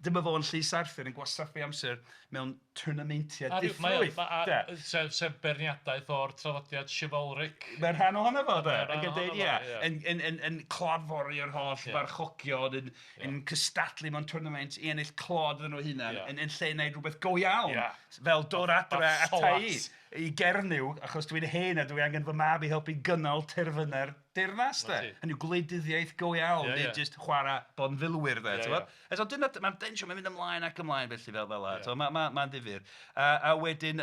dyma fo yn Llys Arthur yn gwastraffu amser mewn twrnameintiau diffrwyth. Sef, sef beirniadaeth o'r traddodiad chivalric. Mae'n rhan ohono fo, de. Ac yn dweud, ie, yn, yn, yn, yn clodfori'r holl yeah. farchogion, yn, yeah. yn cystadlu mewn tournament i ennill clod iddyn nhw hunan, yeah. yn, yn lle wneud rhywbeth go iawn. Yeah. Fel dod adre ata i, i Gernyw, achos dwi'n hen a dwi angen fy mab i helpu gynnal terfynau'r deyrnas de. Hynny yw gwleidyddiaeth go iawn, nid yeah. jyst chwarae bod yn filwyr de, yeah, ti'n yeah. A so dyna, mae'n densiwn, mae'n mynd ymlaen ac ymlaen felly fel fel la. Yeah. So mae'n ma, ma, ma ddifyr. A wedyn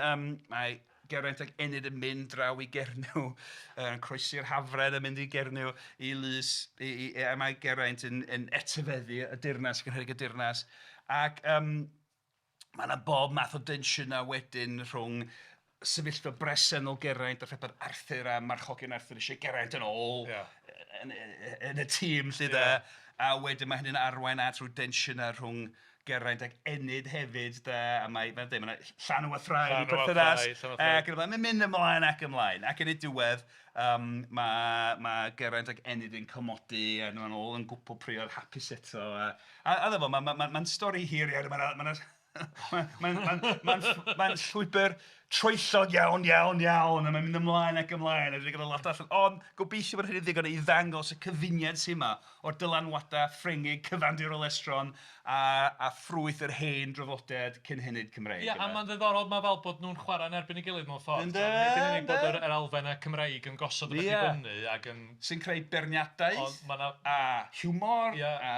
mae Geraint ac Enid yn mynd draw i Gernyw, yn croesi'r Hafren yn mynd i Gernyw i lys, i, i, a mae Geraint yn, yn etifeddu y dirnas, yn rhedeg y dirnas. Ac mae yna bob math o densiynau wedyn rhwng sefyllfa bresennol Geraint a'r ffaith bod Arthur a marchogion Arthur eisiau Geraint yn ôl. Yeah. yn, yn y tîm 'lly de. A wedyn mae hynny'n arwain at rhyw densiynau rhwng Geraint ac Enid hefyd de, a mae, mae'n dweud, mae 'na llanw a thrai yn y perthynas, ac yn y blaen, mae'n mynd ymlaen ac ymlaen, ac yn y diwedd, mae, mae Geraint ac Enid yn cymodi, a nhw'n ôl yn gwpl priod hapus eto, a, a, a dda fo, mae'n ma, ma, ma stori hir iawn, mae'n ma, ma, mae'n ma, ma, ma llwybr troellog iawn, iawn, iawn, a mae'n mynd ymlaen ac ymlaen, a dwi'n gyda lot allan. Ond gobeithio bod hynny'n ddigon i ddangos y cyfuniad sy'n yma o'r dylanwadau Ffrengig, cyfandirol estron, a, a ffrwyth yr hen draddodiad cynhenid Cymreig. Ie, a mae'n ddiddorol, mae fel bod nhw'n chwarae yn erbyn ei gilydd mewn ffordd. Yndyn, Nid yn unig bod yr, yr elfennau Cymreig yn gosod y beth i fyny ac yn... Sy'n creu beirniadaeth a hiwmor a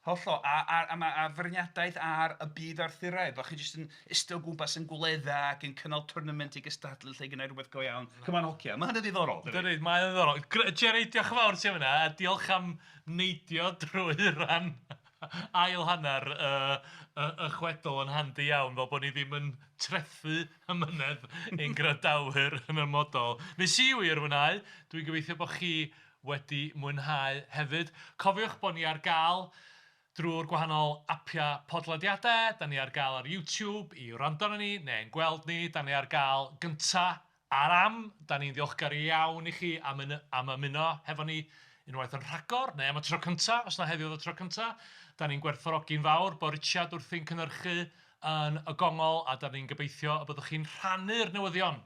Hollol, a a a ma' a feirniadaeth ar y byd Arthuraidd, fel chi jyst yn iste o gwmpas yn gwledda ac yn cynnal twrnament i gystadlu lle gynna i rywbeth go iawn. Come on hogia, ma' hynny'n ddiddorol, dydi? Dydi, mae o'n ddiddorol. Jerry, diolch yn fawr ti am hynna, a diolch am neidio drwy ran ail hanner y, y, y chwedl yn handi iawn, fel bod ni ddim yn trethu amynedd ein gwrandawyr yn ymodol. Nes i wir fwynhau, dwi'n gobeithio bod chi wedi mwynhau hefyd. Cofiwch bod ni ar gael drwy'r gwahanol apiau podlediadau. Da ni ar gael ar YouTube i wrando arnon ni neu'n gweld ni. Da ni ar gael gynta ar am. Da ni'n ddiolchgar iawn i chi am, am ymuno hefo ni unwaith yn rhagor, neu am y tro cynta, os na heddiw oedd y tro cynta. Da ni'n gwerthfawrogi'n fawr bod Richard wrthi'n cynhyrchu yn y gongol, a da ni'n gobeithio y byddwch chi'n rhannu'r newyddion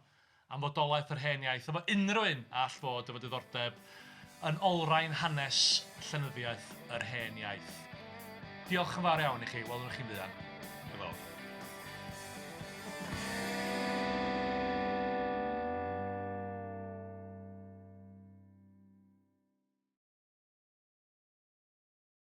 am fodolaeth yr hen iaith efo unrhyw un a all fod efo diddordeb yn olrhain hanes llenyddiaeth yr hen iaith. Diolch yn fawr iawn i chi, welwn ni chi'n fuan. Hwyl fawr.